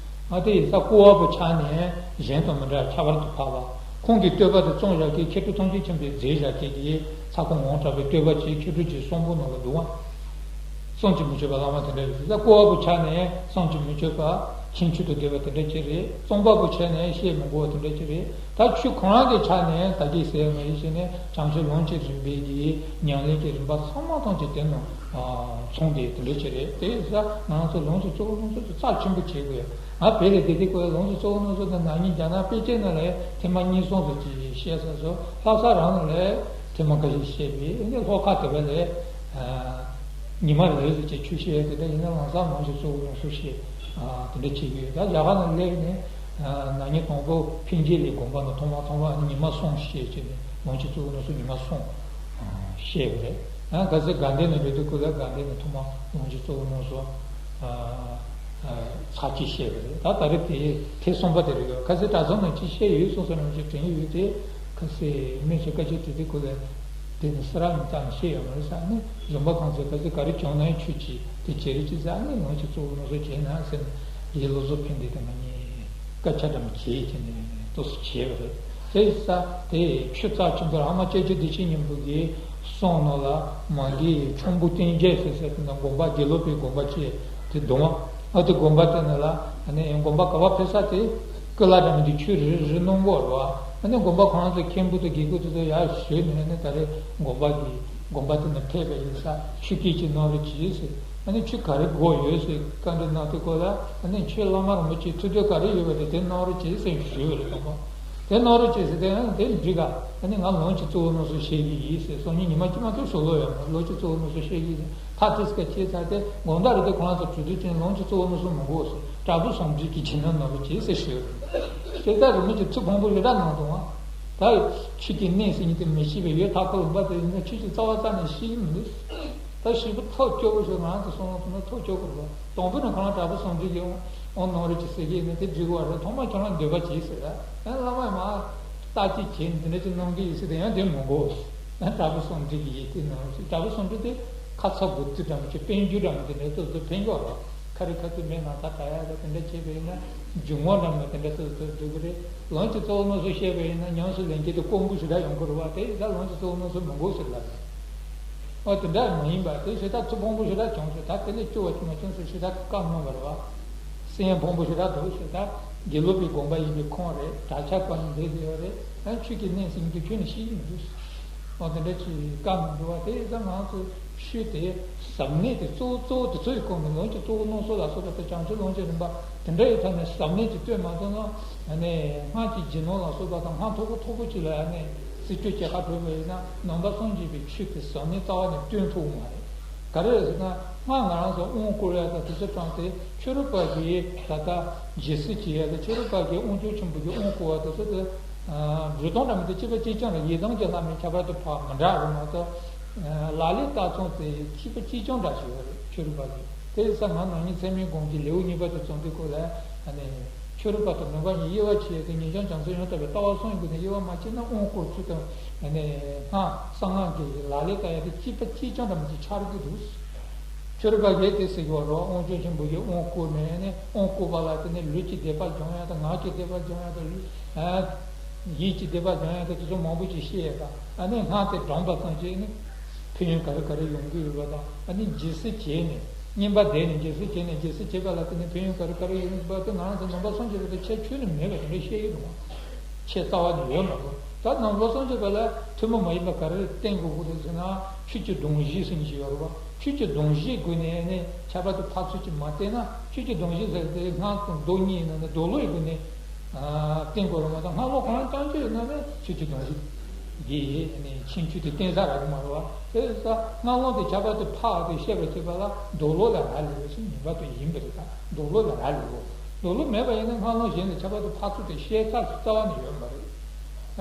ཨ་དེ་ཡིན་ཙང་སྐུ་བ་པོ་ཆ་ནས་གཞན་དང་མི་འདྲ་བར་ཁྱད་པར་དུ་འཕགས་པ། ཁོང་གི་བསྟོད་པ་དེ་རྩོམ་བཞག་མཁན་མཁས་གྲུབ་ཐམས་ཅད་མཁྱེན་པས་མཛད་བཞག་མཁན་གྱི་ཚ་ཁོ་ངག་དབང་གྲགས་པའི་བསྟོད་པ་ཅིག་མཁས་གྲུབ་རྗེ་གསུམ་པོ་ནང་ལ་འདུག་པ། བསམ་གྱིས་མི་ཁྱབ་པ་བླ་མ་དེ་འདྲ་ཡོད་ཟེར། སྐུ་བ་པོ་ཆ་ནས་བསམ་གྱིས་མི་ཁྱབ་པ་ཁྱད་ཆོས་དང་ལྡན་པ་དེ་འདྲ་ཅིག་རེད། རྩོམ་པ་པོ་ཆ་ནས་བཤད་མི་དགོས་པ་དེ་འདྲ་ཅིག་རེད། ད་ཆོས་ཁོ་རང་གི་ཆ་ནས་ད་གིན་ཟེར་བ་ནང་བཞིན་བྱས་ནས་བྱང་ཆུབ་ལམ་གྱི་རིམ་པའི་གི་ཉམས་ལེན་གྱི་རིམ་པ་ཚང་མ་ཐམས་ཅད་དེ་ནང་ཚང་བསྡད་དེ་འདྲ་ཅིག་རེད། དེ་ཡིན་ཙང་ང་ཚོ་ལམ་གྱི་གཙོ་བོ་རྣམ་གསུམ་དེ་རྩ་ཆེན་པོ་བྱེད་དགོས། ང་བོད་ལ་བསྡད་དུས་སྐབས་ལམ་གྱི་གཙོ་བོ་རྣམ་གསུམ་དེ་ན་ནིང་རྒྱ་ནག་པེ་ཅིན་ནང་ལ་ཐེངས་མ་གཉིས་གསུམ་ཙམ་ཅིག་བཤད་ཚར་སོང་། ལྷ་ས་རང་ལ་ཐེངས་མ་འགའ་ཞིག་བཤད་པས། ཨ་ནི་ལྷོ་ཁ་དེ་པ་ལ་ཉི་མ་རེ་རེ་ཅིག་ཆོས་བཤད། དེ་འདྲ་ཡིན་ན་ལམ་སང་ལམ་གྱི་གཙོ་བོ་རྣམ་གསུམ་བཤད། དེ་འདྲ་བྱེད་ཀྱི་ཡོད། ད་རྒྱ་གར་ནང་སླེབས་ནས་ན་ནིང་དང་པོ་ཕན་ཆད་ལ་དགོན་པ་ནང་ཐོག་མར་ཚང་མ་ཨ་ནི་ཉི་མ་གསུམ་བཤད་བྱས་ནས་ལམ་གྱི་གཙོ་བོ་རྣམ་གསུམ་ཉི་མ་གསུམ་བཤད་པ་རེད། ཡང་ཁ་སང་དགའ་ལྡན་ནས་འགྲོ་དུས་སྐབས་ལ་དགའ་ལྡན་ནས་ཐོག་མར་ལོངས་སྤྱོད་གཙོ་བོ་རྣམ་གསུམ་ཚར་གཅིག་བཤད་པ་རེད། ད་ད་རེས་དེ་ཐེངས་གསུམ་པ་དེ་རེད། ཡོད་ཁ་སང་གྲྭ་ཚང་ནང་གཅིག་བཤད་ཡོད་སོང་སོང་རྣམས་ཀྱིས་དྲན་ཡོད་དེ། ཁ་སང་སྨན་ཞིག་བཀའ་ཆད་དེ་དུས་སྐབས་ལ་དེ་ནི་སེ་ར་མི་ཙམ་བཤད་ཡོད་མ་རེད་ཟེར། ཨ་ནི་གཞོན་པ་གང་ཚོས་ཁ་སང་ག་རེ་བྱུང་ན་ཡང་ཁྱོད་ཀྱིས་དེ་བྱེད་རེད་ཅེས་ཟེར། ཨ་ནི་ལོངས་སྤྱོད་གཙོ་བོ་རྣམ་གསུམ་བྱས་ན་ཟེར་ནས་ཡིད་བློ་བཟོ་ཕན་བདེ་དེ་ང་གཉིས་སྐད་ཆ་འདྲ་མི་བྱེད་ཀྱི་ནས་ཏོག་ཙམ་བྱས་པ་རེད། དེ་ས་དེ་ཆུ་རྩ་ཆེན་པོ་ཨ་མ་སྐྱེས་ཆུ་བདེ་ཆེན་སྙིང་པོ་གི་གསུང་ནང་ལ་མ་གི་ཁྱུང་པོ་སྟོན་རྒྱལ་ཟེར་ཟེར་དེ་ན་དགོན་པ་དགེ་ལུགས་པའི་དགོན་པ་ཅིག་དེ་གདོང་ཨ་དེ་དགོན་པ་དེ་ནང་ལ་ཨ་ནི་དགོན་པ་ག་བ་ཕེབས་ས་དེ་ཀུ་ལ་འདྲ་མི་དེ་ཆུ་རི་རི་སྣུམ་འགོ་རུ་ཨ་ནི་དགོན་པ་ཁོ་རང་ཚོ་མཁན་པོ་དང་དགེ་བསྐོས་དེ་ཚོ་ཡར་བཞུད་ནས་ཨ་ནི་ད་རེས་དགོན་པ་གི་དགོན་པ་དེ་ནང་ཕེབས་པ་ཡིན་ས་ཆུ་སྐྱེས་ཀྱི་ནོར་རེ་གྱིས་ཟེར། ཨ་ནི་ཆུ་ག་རེ་དགོས་ཡོད་ཟེར་བཀའ་འདྲི་གནང་དུས་སྐོར་ལ་ཨ་ནི་ཆོས་བླ་མ་རིན་པོ་ཆེའི་ཐུགས་འདོད་ག་རེ་ཡོད་པ་དེ་དེ་གནང་རོགས་བྱེད་ཟེར་ཞུས་པ་རེད། དང་པོ་དེ་གནང་རོགས་བྱེད་ཟེར་དེ་ཨ་ནི་དེ་འགྲིག་ག་ཨ་ནི་ང་ལོངས་སྤྱོད་གཙོ་བོ་རྣམ་གསུམ་བཤད་ཀྱི་ཡིན་ཟེར། སང་ཉིན་ཉི་མ་དཀྱིལ་མ་ཐུག་ཟོ་ལོ་ཡོད་མ་ལོངས་སྤྱོད་གཙོ་བོ་རྣམ་གསུམ་བཤད་ཀྱི་ཡིན། ཕ་ཏིས་ཀ་ཁྱེད་ཚ་དེ་དགོང་དག་རེད་དེ་ཁོ་རང་ཚོ་གྲོས་བསྡུར་བྱས་ནས་ལོངས་སྤྱོད་གཙོ་བོ་རྣམ་གསུམ་མི་དགོས་ཟེར། དྲག་པོ་ཟུང་འབྲེལ་གྱི་བྱེད་ལམ་གནང་རོགས་བྱེད་ཟེར་ཞུས་པ་རེད། དེ་ལྟར་རིན་པོ་ཆེ་ཐུགས་ཕངས་པོ་ཞེ་དྲག་གནང་འདུག་ཨང་། ད་ཆོས་ཀྱི་གནས་ཟེར་མཁན་དེ་མི་ཤེས་པའི་ཡོད་ཐག་ཁོ་ལུང་པ་དེ་ཡིན་ན་ཆོས་ཀྱི་རྩ་བ་རྩ་ནས་ཤེས་ཀྱི་མི་འདུག་ད་ཞེ་པོ་ཐབས་སྐྱོ་པོ་ཞིག་ང་རང་ཚོ་སོང་ལ་ཐུག་ན་ཐབས་སྐྱོ་པོ་རེད་པ། དང་པོ་ནས་ཁོ་རང་དྲག་པོ་ཟུང་འབྲེལ་གྱི་དབང་གནང་རོགས་གྱིས་ཟེར་གྱི་ཡིན་ན་དེ་འགྲིག་གི་རེད། ཐོག་མར་ཁྱོད་རང་འདོད་པ་བྱེད་ཟེར་ཡ། ཡང་བླ་མས་མར་བརྟག་དཔྱད་བྱས་ནས་འདི་འདྲ་ཅིག་གནང་གི་ཡིན་ཟེར་དེ་ཡང་དེ་མི་དགོས། ཡང་དྲག་པོ་ཟུང་འབྲེལ་གྱི་ཡིད་བརྟན་གནང་རོགས་ཞེས། དྲག་པོ་ཟུང་འབྲེལ་དེ་ཁ་ཚ་དགོས་ཚུལ་འདྲ་མི་བྱེད། དཔལ་འབྱོར་འདྲ་མི་དེ་འདྲ་ཏོག་ཏོག་ཕན་གྱི་རེད། ཁ་རི་ཁ་ཐུག་མེད་ན་ད་ད་ཡ་ད་དེ་འདྲ་བྱས་པ་ཡིན་ན་འཇུག་ངོགས་འདྲ་མི་དེ་འདྲ་ཏོག་ཏོག་འདུག་གི་རེད། ལོངས་སྤྱོད་གཙོ་བོ་རྣམ་གསུམ་བཤད་པ་ཡིན་ན་ཉམས་སུ་ལེན་མཁན་དེ་དཀོན་པོ་ཞེ་དྲག་ཡོང་གི་རེད་པ། དེ་ཡིན་ཙང་ལོངས་སྤྱོད་གཙོ་བོ་རྣམ་གསུམ་མི་དགོས་ཟེར་ལབ་རེད། ཨོ་དེ་འདྲ་མ་ཡིན་པ་དེ་ཞེ་དྲག་ཐུགས་ཕངས་པོ་ཞེ་དྲག་བྱུང་ཚེ་ད་དེ་ལས་སྐྱོ་བ་ཅིག་མ་བྱུང་ཚེ་ཞེ་དྲག་བཀའ་གནང་བ་རེད་པ། སེམས་ཕངས་པོ་ཞེ་དྲག་འདུག་ཞེ་དྲག་དགེ་ལུགས་པའི་དགོངས་པ་ཡིན་པའི་ཁུངས་རེད། གྲྭ་ཆ་བཀའ་གནང་བསྡད་ཡོད་རེད། ཨ་ཆོས་ཀྱི་གནས་ཟིན་དུས་ཁྱོད་ནི་ཤེས་ཀྱི་མི་འདུག་ཨོ་དེ་འདྲ་ཅིག་བཀའ་གནང་འདུག་པ། དེ་ཡིན་ཙང་ང་ཚོ་ཆོས་དེ་ཟབ་གནད་དེ་གཙོ་བོ་གཙོ་བོ་དེ་ཚོ་ཡི་སྐོར་ནས་ལོངས་སྤྱོད་གཙོ་བོ་རྣམ་གསུམ་ལ་སོགས་པ་དང་བྱང་ཆུབ་ལོངས་སྤྱོད་རིམ་པ་དེ་འདྲ་ཡི་ཐོག་ནས་ཟབ་གནད་དེ་སྟོན་མ་ཐུབ་ན་ཨ་ནི་སྔགས་ཀྱི་རྗེས་གནང་ལ་སོགས་པ་དང་སྔགས་མཐུག་པོ་མཐུག་པོ་ཅིག་ལ་ཨ་ནི་རྩིས་སྤྲོད་བྱེད་ཁ་གྲོལ་བ་ཡིན་ན་ནང་པ་སངས་རྒྱས་པའི་ཆོས་དེ་ཟབ་གནད་རྩ་བ་ནས་སྟོན་ཐུབ་ཀྱི་མ་རེད། ག་རེ་རེད་ཟེར་ན་སྔགས་ང་རང་ཚོ་དབང་བསྐུར་ཡ་དང་དེ་ཚོ་དྲངས་ཏེ་ཆོས་རིག་པ་གིས་ད་ལྟ་རྗེས་སུ་བྱེད་ཡ་དང་ཆོས་རིག་པ་གིས་དབང་ཕྱུག་ཆེན་པོ་གི་དབང་བསྐུར་བ་དེ་ཚོ་དེ་སྒྲོལ་སྟངས་འདྲ་མི་དེ་གཅིག་པ་གཅིག་རྐྱང་རེད། ཡི་དམ་གྱི་ལྷ་མོའི་ཁྱད་པར་དུ་འཕགས་མི་འདྲ་རེད་མ་གཏོགས། ལག་ལེན་ལྟ་སྟངས་དེ་གཅིག་པ་གཅིག་རྐྱང་འདྲ་ཞིག་ཡོད་རེད་ཆོས་རིག་པ་གི། དེ་ཡིན་ཙང་ང་ནང་བསྙེན་ཚད་མའི་སྒོམ་གྱི་ལེའུ་གཉིས་པ་དེ་རྩོམ་དུས་སྐོར་ལ་ཨ་ནི་ཆོས་རིག་པ་དང་ནང་པ་གཉིས་དབྱེ་བ་ཕྱེ་ཡས་དེ་ཉེར་སྦྱོར་བྱང་སེམས་ཡང་དག་པའི་ལྟ་བ་གསུམ་ཡི་སྒོ་ནས་དབྱེ་བ་མ་ཕྱེ་ན་དབང་བསྐུར་ཚུལ་དང་ཨ་ནི་སྔགས་གསང་སྔགས་ཀྱི་ལག་ལེན་ལྟ་ཡ་དེ་གཅིག་པ་གཅིག་རྐྱང་འདྲ་མི་གཅིག་ཆགས་ཀྱི་འདུག་ཆོས་རིག་པ་གིས་དེ་ཟེར་གྱི་ཡོད་རེད། དབང་ཕྱུག་ཆེན་པོ་གིས་དབང་བསྐུར་ནས་ནི་དབང་བསྐུར་བ་ལ་དེ་ནི་ལུས་ཀྱི་བདེ་བ་སྦྱོང་ཡ་དང་ངག་གི་བདེ་བ་སྦྱོང་ཡ་དང་ལུས་ཨ་ཡིད་ཀྱི་བདེ་བ་སྦྱོང་ཡ་དང་དེ་ཚོ་མང་པོ་ཅིག་བཤད་ཡ་དང་ཨ་ནི་སྔགས་དེ་བགྲངས་པ་ཙམ་གྱིས་ནི་ཕན་ཡོན་ག་རེ་ག་རེ་ཡོང་གི་ཡོད་པ་དང་ཨ་ནི་རྗེས་སུ་བྱས་ནས་བསྙེན་པ་བཟླས་ནས་རྗེས་སུ་བྱས་ནས་རྗེས་སུ་བྱེད་པ་ལ་དེ་ནི་ཕན་ཡོན་ག་རེ་ག་རེ་ཡོང་གི་ཡོད་པ་དེ་ང་རང་ཚོ་ནང་པ་སངས་རྒྱས་པ་དང་ཁྱད་ཆོས་ནི་མེད་པ་དེ་འདྲ་བཤད་ཡོད་རུང་ཁྱད་རྩ་བ་ནས་ཡོད་མ་རེད། ད་ནང་པ་སངས་རྒྱས་པ་ལ་ཐུན་མོང་མ་ཡིན་པ་ག་རེ་བསྟན་དགོས་ཀྱི་རེད་ཟེར་ན་ཆོས་ཀྱི་སྡོམ་བཞི་ཟེར་མཁན་ཞིག་ཡོད་རེད་པ། ཆོས་ཀྱི་སྡོམ་བཞིའི་སྒོ་ནས་ནི་ཁྱད་པར་དུ་འཕགས་ཚུལ་གྱིས་མ་བསྟན་ན་ཆོས་ཀྱི་སྡོམ་བཞི་ཟེར་དེ་སྔགས་དང་མདོ་གཉིས་ནང་ནས་མདོ་ལུགས་ཀྱི་སྒོ་ནས་ཨ་བསྟན་དགོས་རེད་མ་གཏོགས་སྔགས་ལུགས་གང་རྐྱང་གཅིག་ཡིན་ན་ནི་ཆོས་ཀྱི་སྡོམ་བཞི་འདི་ནི་ཁྱད་ཆོས་དེ་བསྟན་ས་རག་གི་མ་རེད་པ། དེ་ཡིན་ཙང་སྔགས་ལུགས་དེ་ཁྱད་པར་དུ་འཕགས་ཏེ་བཤད་པར་བྱེད་པ་ལ་མདོ་ལུགས་ལ་རག་ལས་པ་ཞིག་ངེས་པར་དུ་ཡིན་པ་རེད། ད་མདོ་ལུགས་ལ་རག་ལས་དགོས། མདོ་ལུགས་མེད་པ་ཡིན་ན་སྔགས་ལུགས་གཞན་ལ་ཁྱད་པར་དུ་འཕགས་ཚུལ་དེ་བཤད་ཐབས་རྩ་བ་ནས་ཡོད་མ་རེད།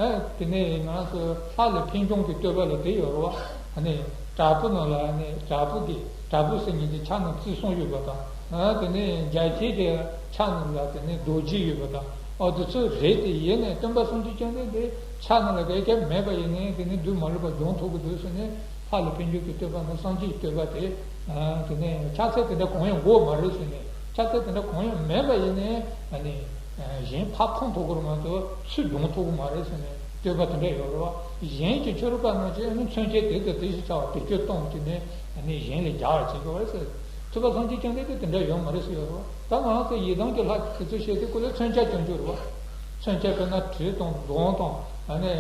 ཨ་དེ་ནས་ང་ཚོ་ལྷ་ལས་ཕན་ལྗོངས་ཀྱི་བསྟོད་པ་ལ་དེ་ཡོད་རེད་པ། ཨ་ནི་དྲག་པོ་ནང་ལ་ཨ་ནི་དྲག་པོ་གི་དྲག་པོ་ཟེར་མཁན་གྱི་ཕྱག་ན་རྩིས་གསུམ་ཡོད་པ་དང་། ཨ་དེ་ནས་རྒྱལ་བྱེད་ཀྱི་ཕྱག་ན་ལ་དེ་ནས་རྡོ་རྗེ་ཡོད་པ་དང་། ཨ་དེ་ཚོ་རེད་དེ་ཡིན་ནའི་སྟོན་པ་སངས་རྒྱས་བཅོམ་ལྡན་འདས་ཕྱག་ན་ལ་ག་གེ་མེད་པ་ཡིན་ནའི་དེ་ནས་སྡུག་མ་ལུས་པ་སྦྱོང་ཐུབ་ཀྱི་འདུག་ཟེར་ནས་ལྷ་ལས་ཕན་ལྗོངས་ཀྱི་བསྟོད་པ་ནི་སངས་རྒྱས་ཀྱི་བསྟོད་པ་དེ། ཨ་དེ་ནས་ཕྱག་འཚལ་དེ་འདྲ་གང་ཡང་དགོས་མ་རེད་ཟེར་ནས་ཕྱག་འཚལ་དེ་འདྲ་གང་ཡང་མེད་པ་ཡིན་ནའི་ཨ་ནི། གཞན་ཕར་ཕུང་ཐུབ་ཀྱི་རེད་མ་གཏོགས་ཚུར་སྦྱོང་ཐུབ་ཀྱི་མ་རེད་ཟེར་ནས་བསྟོད་པ་དེ་འདྲ་ཡོད་རེད་བ། གཞན་གྱི་ཆོས་རིག་པ་རྣམས་ཀྱིས་ཨ་ནི་མཚོན་བྱེད་དེ་དང་དེ་བཞིན་བྱ་བ་བེད་སྤྱོད་གཏོང་གི་ནས་ཨ་ནི་གཞན་ལ་སྦྱར་བར་བྱེད་དགོས་པ་རེད་ཟེར། ཐུབ་པ་སངས་རྒྱས་བཅོམ་ལྡན་འདས་དེ་འདྲ་ཡོད་མ་རེད་ཟེར་ཡོད་རེད་བ། ད་ང་ཚོ་ཡི་དམ་གྱི་ལྷ་དེ་ཚོ་བཤད་དུས་སྐོར་ལ་མཚོན་བྱ་རྐྱང་རྐྱང་རེད་བ། མཚོན་བྱ་དཔེར་ན་གྲི་དང་མདུང་དང་ཨ་ནི་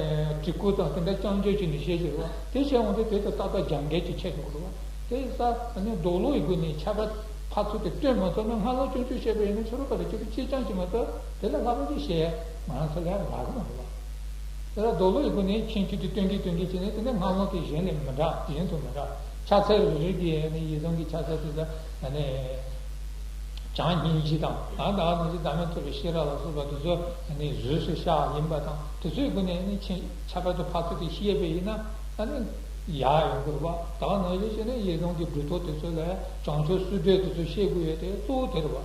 གྲི་གུག་དང་དེ་འདྲ་རྐྱང་རྐྱང་བྱས་ནས་བཤད་ཀྱི་རེད་བ། དེ་བཤད་འོང་དུས་དེ་དང་ཏག་ཏག་རྒྱབ་འགལ་གྱི་ཆེད་དུ་རེད་བ། དེ་ཡིན་ཙང་ཨ་ནི་མདོ་ལུགས་ཡི་སྒོ་ནས་ཁྱད་པར་འཕགས་ཚུལ་དེ་སྟོན་མ་ཐུབ་ན་སྔགས་ལུགས་སྐྱོན་བརྗོད་བཤད་པ་ཡིན་ན་ཆོས་རིག་པ་ལ་སྐྱོན་བརྗོད་ཅི་ཙམ་ཞིག་མ་གཏོགས་དེ་ལས་ལྷག་པ་ཅིག་བཤད་ང་རང་ཚོ་ལ་ཡང་རག་གི་མ་རེད་བ། དེ་ལ་མདོ་ལུགས་ཡི་སྒོ་ནས་ཁྱད་ཆོས་དེ་སྟོན་གྱི་སྟོན་གྱི་བྱས་ནས་དེ་ནས་སྔགས་ལུགས་དེ་གཞན་ལས་མི་འདྲ་གཞན་ཚོ་མི་འདྲ་ཕྱག་འཚལ་རེ་རེ་གི་ཨ་ནི་ཡི་དམ་གྱི་ཕྱག་འཚལ་དེ་ལ་ཨ་ནི་བྱམས་སྙིང་རྗེ་དང་ཨ་ད་ག་ནང་བཞིན་བདག་མེད་རྟོགས་པའི་ཤེས་རབ་ལ་སོགས་པ་དེ་ཚོ་ཨ་ནི་རྗེས་སུ་ཤར་ཡིན་པ་དང་དེ་ཚོའི་སྒོ་ནས་ཨ་ནི་ཁྱད་ཁྱད་པར་དུ་འཕགས་ཚུལ་དེ་བཤད་པ་ཡིན་ན་ཨ་ནི། ཡར་ཡོང་གི་རེད་བ། ད་ག་ནང་བཞིན་བྱས་ནས་ཡིད་བཟུང་གི་སྒྲུབ་ཐབས་དེ་ཚོ་ལ་བྱང་ཆུབ་སེམས་དཔའི་དེ་ཚོ་བཤད་དགོས་ཡོད་དེ་གཙོ་བོ་དེ་རེད་བ།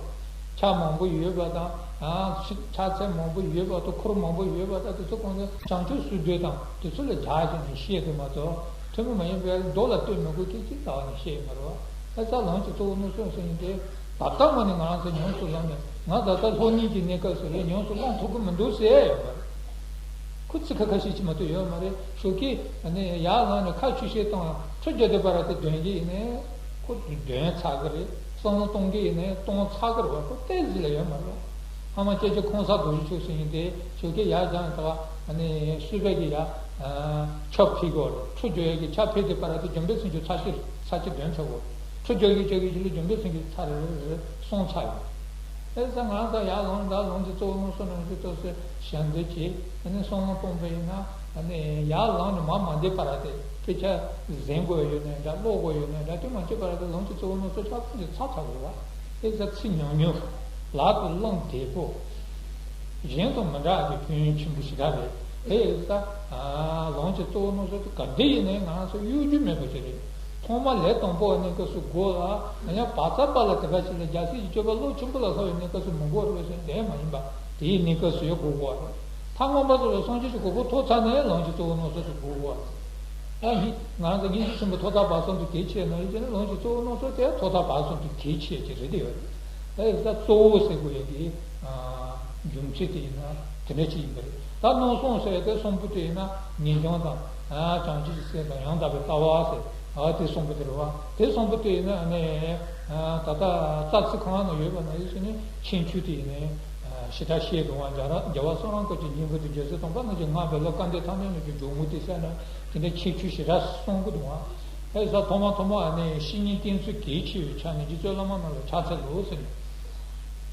ཆ་མང་པོ་ཡོད་པ་དང་། ཨ། ཕྱག་འཚལ་མང་པོ་ཡོད་པ་དང་འཁོར་མང་པོ་ཡོད་པ་དང་དེ་ཚོ་གང་ཚེ་བྱང་ཆུབ་སེམས་དཔའ་དང་དེ་ཚོ་ལ་སྦྱར་བྱས་ནས་བཤད་དགོས་མ་གཏོགས་ཐུན་མོང་མ་ཡིན་པའི་མདོ་ལ་ལྟོས་མི་དགོས་ཁྱེད་ཀྱིས་ལྟ་བ་ནས་བཤད་ཡོད་མ་རེད་བ། ཨ་ཙ་ལམ་གྱི་གཙོ་བོ་མནོ་བསམ་ཟེར་མཁན་དེ་ད་ལྟ་མ་ནས་ང་རང་ཚོ་ཉམས་སུ་བླངས་ནས་ང་ད་ལྟ་སློབ་གཉེར་གྱི་གནས་སྐབས་སུ་རེད། ཉམས་སུ་བླང་ཐུབ་ཀྱི་མི་འདུག་ཟེར་ཡོད་མ་རེད། ཁོ་ཚིག་ཁ་ཁ་ཤས་ཅིག་མ་གཏོགས་ཡོད་མ་རེད། ཞོགས་ཀས་ནས་ཡར་ལངས་ནས་ཁ་ཆུ་ཤེལ་བཏང་ཁྲུས་རྒྱག་དུས་པར་དེ་འདོན་གྱི་ཡིན་ནའི་ཁོ་འདོན་ཚར་གི་རེད། བསམ་བློ་གཏོང་གི་ཡིན་ནའི་གཏོང་ཚར་གི་རེད་བ། ཁོ་ཏོག་ཙམ་ལས་ཡོད་མ་རེད། ཨ་མ་སྐྱབས་རྗེ་ཁོང་ས་རྡོ་རྗེ་མཆོག་ཟེར་མཁན་དེ་ཞོགས་ཀས་ཡར་བཞེངས་ད་ནི་སུས་པའི་གི་ཡ་ཆབ་ཕིག་གོ་རེད། ཁྲུས་རྒྱག་ཡས་ཀྱི་ཆབ་ཕིག་དེ་པར་དེ་འཇམ་དཔལ་སེང་གེ་ཚར་གཅིག་ཚར་གཅིག་འདོན་ཚར་གོ། ཁྲུས་རྒྱག་གི་རྒྱག་གི་ཞིག་ལ་འཇམ་དཔལ་སེང་གེ་ཚར་རེ་རེ་རེ་སོང་ཚར་ཡོད། ཨེ་ས་ང་ཚོ་ཡར་ལངས་ད་ལམ་གྱི་གཙོ་བོ་མནོ་བསམ་ནང་བཞིན་ཏོག་ཙམ་ཞལ་འདེབས་བྱས་ཨ་ནི་བསམ་བློ་གཏོང་པ་ཡིན་ན་ཨ་ནི་ཡར་ལངས་ནས་མར་མ་འདེབས་པར་དེ་དཔེ་ཆ་གཟན་དགོས་ཡོད་ནའི་འདྲ་ཀློག་དགོས་ཡོད་ནའི་འདྲ་དེ་མ་བྱེད་པར་དེ་ལམ་གྱི་གཙོ་བོ་མནོ་བསམ་ཆ་ཚང་གི་ཚར་ཚར་དགོས་བ། ཨེ་ས་ཚིག་ཉུང་ཉུང་ལག་ཏུ་བླངས་བདེ་པོ། གཞན་དང་མི་འདྲ་བའི་སྐྱོན་ཡོན་ཆེན་པོ་ཞེ་དྲག་རེད། དེ་ཡིན་ཙང་ལམ་གྱི་གཙོ་བོ་རྣམ་གསུམ་དེ་ག་འདྲ་ཡིན་ནའི་ང་རང་ཚོ་གཡོ་སྒྱུ་མེད་པ་ཞིག་རེད། ཐོག་མ་ལས་དང་པོ་གནས་སྐབས་སུ་དགོས་ལ་ཡང་བག་ཚ་པ་ལ་དེ་འདྲ་ཞིག་ལ་རྒྱལ་སྲས་ཀྱི་སྤྱོད་པ་བློ་ཆེན་པོ་ལ་སོགས་པའི་གནས་སྐབས་སུ་མི་དགོས་རེད་ཟེར་དེ་མ་ཡིན་པ་དེའི་གནས་སྐབས་སུ་ཡང་དགོས་དགོས་རེད། ཐ་མལ་པ་ཚོ་ལ་སངས་རྒྱས་ཀྱི་གོ་འཕང་ཐོབ་ཚར་ནའི་ལམ་གྱི་གཙོ་བོ་རྣམ་གསུམ་དེ་དགོས་དགོས་རེད། ཨ་ཧི། ང་རང་ཚོ་སྙིང་རྗེ་ཆེན་པོ་ཐོག་མཐའ་བར་གསུམ་དུ་གལ་ཆེ་ན་ཡིན་ཟེར་ན་ལམ་གྱི་གཙོ་བོ་རྣམ་གསུམ་དེ་ཐོག་མཐའ་བར་གསུམ་དུ་གལ་ཆེ་ཅིག་རེད་དེ་ཡོད་རེད། ད་ཡིན་ཙང་གཙོ་བོ་ཟེར་དགོས་ཡ་གི་རྒྱུ་མཚན་དེ་ཡིན་ན་དེ་འདྲ་ཅིག་ཡིན་པ་རེད། ད་རྣམ་གསུམ་ཟེར་ཡ་དེ་གསུམ་པོ་དེ་ཡིན་ན་ངེས་འབྱུང་དང་བྱང་ཆུབ་ཀྱི་སེམས་དང་ཡང་དག་པའི་ལྟ་བ་ཟེར་ཨ་དེ་གསུམ་པོ་དེ་རེད་བ། དེ་གསུམ་པོ་དེ་ཡིན་ན་ཨ་ནི་ད་ལྟ་རྩ་ཚིག་གང་ན་ཡོད་པ་ན་ཡིན་ཟེར་ན་མཁྱེན་ཆོས་དེ་ཡིན་ནའི། ཞེ་དྲག་ཤེས་འདུག་བ། རྒྱལ་ར་རྒྱལ་བ་གསུང་རབ་བཀའ་བརྒྱུད་སྙིང་པོ་དེ་རྒྱལ་སྲས་སྟོན་པ་རྣམས་ཀྱིས་བསྔགས་པའི་ལོ་སྐལ་ལྡན་ཐ་མལ་གནས་ཀྱི་འཇུག་ངོགས་དེ་ཟེར་ན་དེ་འདྲ་ཁྱད་ཆོས་ཞེ་དྲག་གསུང་གི་འདུག་བ། ཨེ་ས་ཐོག་མ་ཐོག་མ་ཨ་ནི་བཤེས་གཉེན་བསྟེན་ཚུལ་གལ་ཆེ་བའི་ཆ་ནས་རྗེ་བཙུན་བླ་མ་རྣམས་ལ་ཕྱག་འཚལ་ལོ་ཟེར་ནས།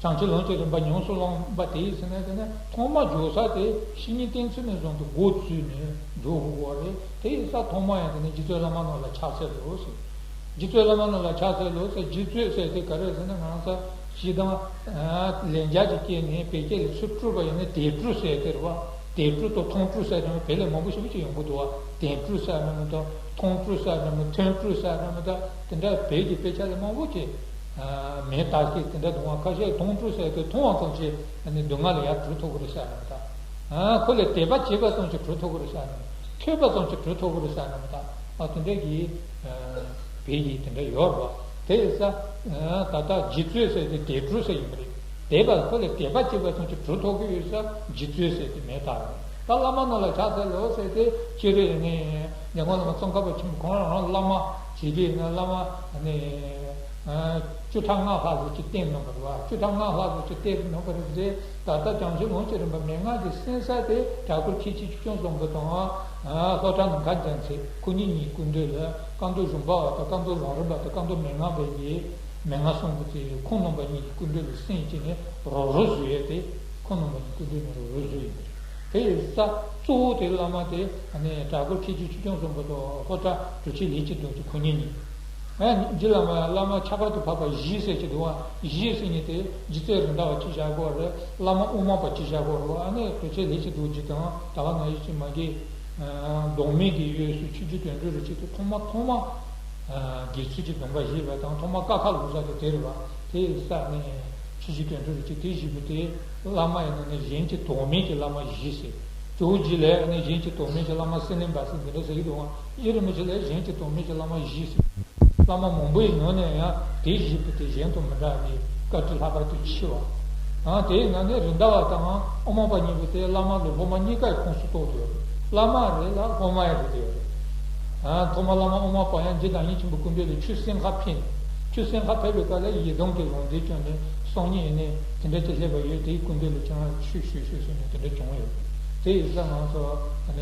བྱང་ཆུབ་ལམ་གྱི་རིམ་པ་ཉམས་སུ་བླངས་པ་དེ་ཡིན་ཟེར་ན་དེ་ནི་ཐོག་མ་འཇུག་ས་དེ་བཤེས་གཉེན་བསྟེན་ཚུལ་ནས་བཟུང་སྟེ་འགོ་བཙུགས་ནས་འཇུག་དགོས་པ་རེད། དེ་ཡིན་ས་ཐོག་མ་ཡང་དེ་ནི་རྗེ་བཙུན་བླ་མ་རྣམས་ལ་ཕྱག་འཚལ་ལོ་ཟེར། རྗེ་བཙུན་བླ་མ་རྣམས་ལ་ཕྱག་འཚལ་ལོ་ཟེར། རྗེ་བཙུན་ཟེར་དེ་ག་རེ་ཟེར་ན་ང་ཚོ་སྤྱིར་བཏང་ལན་ཆགས་ཀྱི་སྐད་ནས་བོད་སྐད་ལ་ཚུར་སྤྲུལ་པ་ཡིན་ན་དེ་སྤྲུལ་ཟེར་དེ་རེད་བ། དེ་སྤྲུལ་དང་ཐོང་སྤྲུལ་ཟེར་ནས་བོད་ལས་མང་པོ་ཞེ་པོ་ཅིག་ཡོང་གི་འདུག་བ། དེ་སྤྲུལ་ཟེར་ནས་མི་འདུག་ཐོང་སྤྲུལ་ཟེར་ནས་མི་འདུག་ཐོན་སྤྲུལ་ཟེར་ནས་མི་འདུག་དེ་འདྲ་བོད་ཀྱི་དཔེ་ཆ་ལ་མང་པོ་ཅིག་མིང་བཏགས་ཀྱི་དེ་འདྲ་འདུག་བ། ཁ་ཤས་ཐོང་སྤྲུལ་ཟེར་དེ་མཐོང་བ་ཙམ་གྱིས་ནི་སྡུག་བསྔལ་ལ་ཡར་སྤྲུལ་ཐུབ་ཀྱི་རེད་ཟེར་ནས་མི་འདུག་ཁོ་ལས་དད་པ་བྱེད་པ་ཙམ་གྱིས་སྤྲུལ་ཐུབ་ཀྱི་རེད་ཟེར་ནས་མི་འདུག་ཐོས་པ་ཙམ་གྱིས་སྤྲུལ་ཐུབ་ཀྱི་རེད་ཟེར་ནས་མི་འདུག་ཨ་དེ་འདྲ་གི་བོད་ཡིག་དེ་འདྲ་ཡོད་རེད་བ། དེ་ཡིན་ཙང་ད་ལྟ་རྗེ་བཙུན་ཟེར་དེ་དེ་སྤྲུལ་ཟེར་ཡིན་པ་རེད། དད་པ་ཁོ་ལས་དད་པ་བྱེད་པ་ཙམ་གྱིས་སྤྲུལ་ཐུབ་ཀྱི་ཡོད་ཙང་རྗེ་བཙུན་ཟེར་དེ་མིང་བཏགས་རེད། ད་བླ་མ་རྣམས་ལ་ཕྱག་འཚལ་ལོ་ཟེར་དེ་སྤྱིར་ནི་ཉེ་སྔོན་ལ་མ་ཙོང་ཁ་པ་ཆེན་པོ་ཁོང་རང་བླ་མ་བྱེད་དུས་ནི་བླ་མ་ནི་བཅུ་ཕྲག་ལྔ་ལྷག་ཙམ་ཅིག་བསྟེན་གནང་བ་རེད་བ། བཅུ་ཕྲག་ལྔ་ལྷག་ཙམ་ཅིག་བསྟེན་གནང་བ་རེད་དེ། ད་ལྟ་བྱང་ཆུབ་ལམ་གྱི་རིམ་པ་མན་ངག་གི་གསན་ས་དེ་གྲྭ་སྐོར་མཁས་ཆེན་ཆོས་སྐྱོང་བཟང་པོ་དང་། ཨ། ལྷོ་བྲག་ནམ་མཁའ་རྒྱལ་མཚན་ཁོ་གཉིས་གཉིས་སྐུ་མདུན་ལ་བཀའ་མདོ་གཞུང་པ་བ་དང་བཀའ་མདོ་ལམ་རིམ་པ་དང་བཀའ་མདོ་མན་ངག་པའི་གི་མན་ངག་གསུམ་པོ་དེ་ཁོང་རྣམ་པ་གཉིས་ཀྱི་སྐུ་མདུན་ལ་གསན་བྱས་ནས་རོབ་རོབ་བཟོས་ཡས་དེ་ཁོང་རྣམ་པ་གཉིས་སྐུ་མདུན་ནས་རོབ་རོབ་བཟོས་ཡིན་པ་རེད། དེ་ཡིན་ཙང་གཙོ་བོ་དེ་བླ་མ་དེ་ནི་གྲྭ་སྐོར་མཁས་ཆེན་ཆོས་སྐྱོང་བཟང་པོ་དང་ལྷོ་བྲག་གྲུབ་ཆེན་ལས་ཀྱི་རྡོ་རྗེ་ཁོ་གཉིས་གཉིས། ཨ་ནི་རྗེ་བླ་མ་བླ་མ་ཁྱད་པར་དུ་འཕགས་པ་བཞི་ཟེར་གྱི་འདུག་བ། བཞི་ཟེར་མཁན་དེ་རྗེ་བཙུན་རེད་མདའ་བ་གཅིག་བཞག་དགོས་རེད། བླ་མ་དབུ་མ་པ་གཅིག་བཞག་དགོས་རེད་བ། ཨ་ནི་གྲུབ་ཆེན་ལས་ཀྱི་རྡོ་རྗེ་དང་ད་ག་ནང་བཞིན་གྱི་མ་གི་ལྡོག་མེད་ཀྱི་དབུས་སུ་ཆོས་རྗེ་དོན་གྲུབ་རིན་ཆེན་དེ་ཐོག་མ་ཐོག་མ་དགེ་ཚུལ་གྱི་སྡོམ་པ་བཞེས་པ་དང་ཐོག་མ་ཀ་ཁ་ལོ་ཙཱ་དེ་དེ་རེད་བ། དེ་ས་ནས་ཆོས་རྗེ་དོན་གྲུབ་རིན་ཆེན་དེ་བཞེས་པ་དེ་བླ་མ་ཡིན་ན་ནི་གཞན་གྱི་དོན་མེད་ཀྱི་བླ་མ་བཞི་ཟེར། ཇོ་བོ་རྗེ་ལ་ནི་གཞན་གྱི་དོན་མེད་ཀྱི་བླ་མ་སེང་བློན་འབའ་ཞིག་འདི་འདྲ་ཟེར་གྱི་འདུག་ཨང་། རྗེ་རིན་པོ་ཆེ་ལ་གཞན་གྱི་དོན་མེད་ཀྱི་བླ་མ་བཞི་ཟེར། བླ་མ་མང་པོའི་ནང་ནས་ཡང་དེ་བཞི་པོ་དེ་གཞན་དང་མི་འདྲ་བའི་བཀའ་དྲིན་ལྷག་པར་དུ་ཆེ་བ། ཨང་། དེའི་ནང་ནས་རེད་མདའ་བ་དང་དབུ་མ་པ་གཉིས་པོ་དེ་བླ་མ་ལ་སློབ་མ་གཉིས་ཀའི་ཁོངས་སུ་གཏོགས་ཡོད་རེད། བླ་མ་རེད་ལ་སློབ་མ་ཡང་རེད་དེ་ཡོད་རེད། ཨང་། ཐོག་མ་བླ་མ་དབུ་མ་པ་ཡང་རྗེ་བདག་ཉིད་ཆེན་པོའི་སྐུ་མདུན་ལ་ཆོས་གསན་ག་ཕེབས། ཆོས་གསན་ག་ཕེབས་པའི་སྐབས་ལ་ཡི་དམ་གྱི་ལུང་བསྟན་བསྐྱངས་ནས་སང་ཉིན་ནས་དེ་འདྲ་ཅིག་སླེབས་པ་ཡོད། དེའི་སྐུ་མདུན་ལ་ཁྱེད་རང་ཆོས་ཞུས་ཞུས་ཟེར་ནས་དེ་འདྲ་བྱུང་ཡོད། དེ་ཡིན་ཙང་ང་ཚོ་ནས་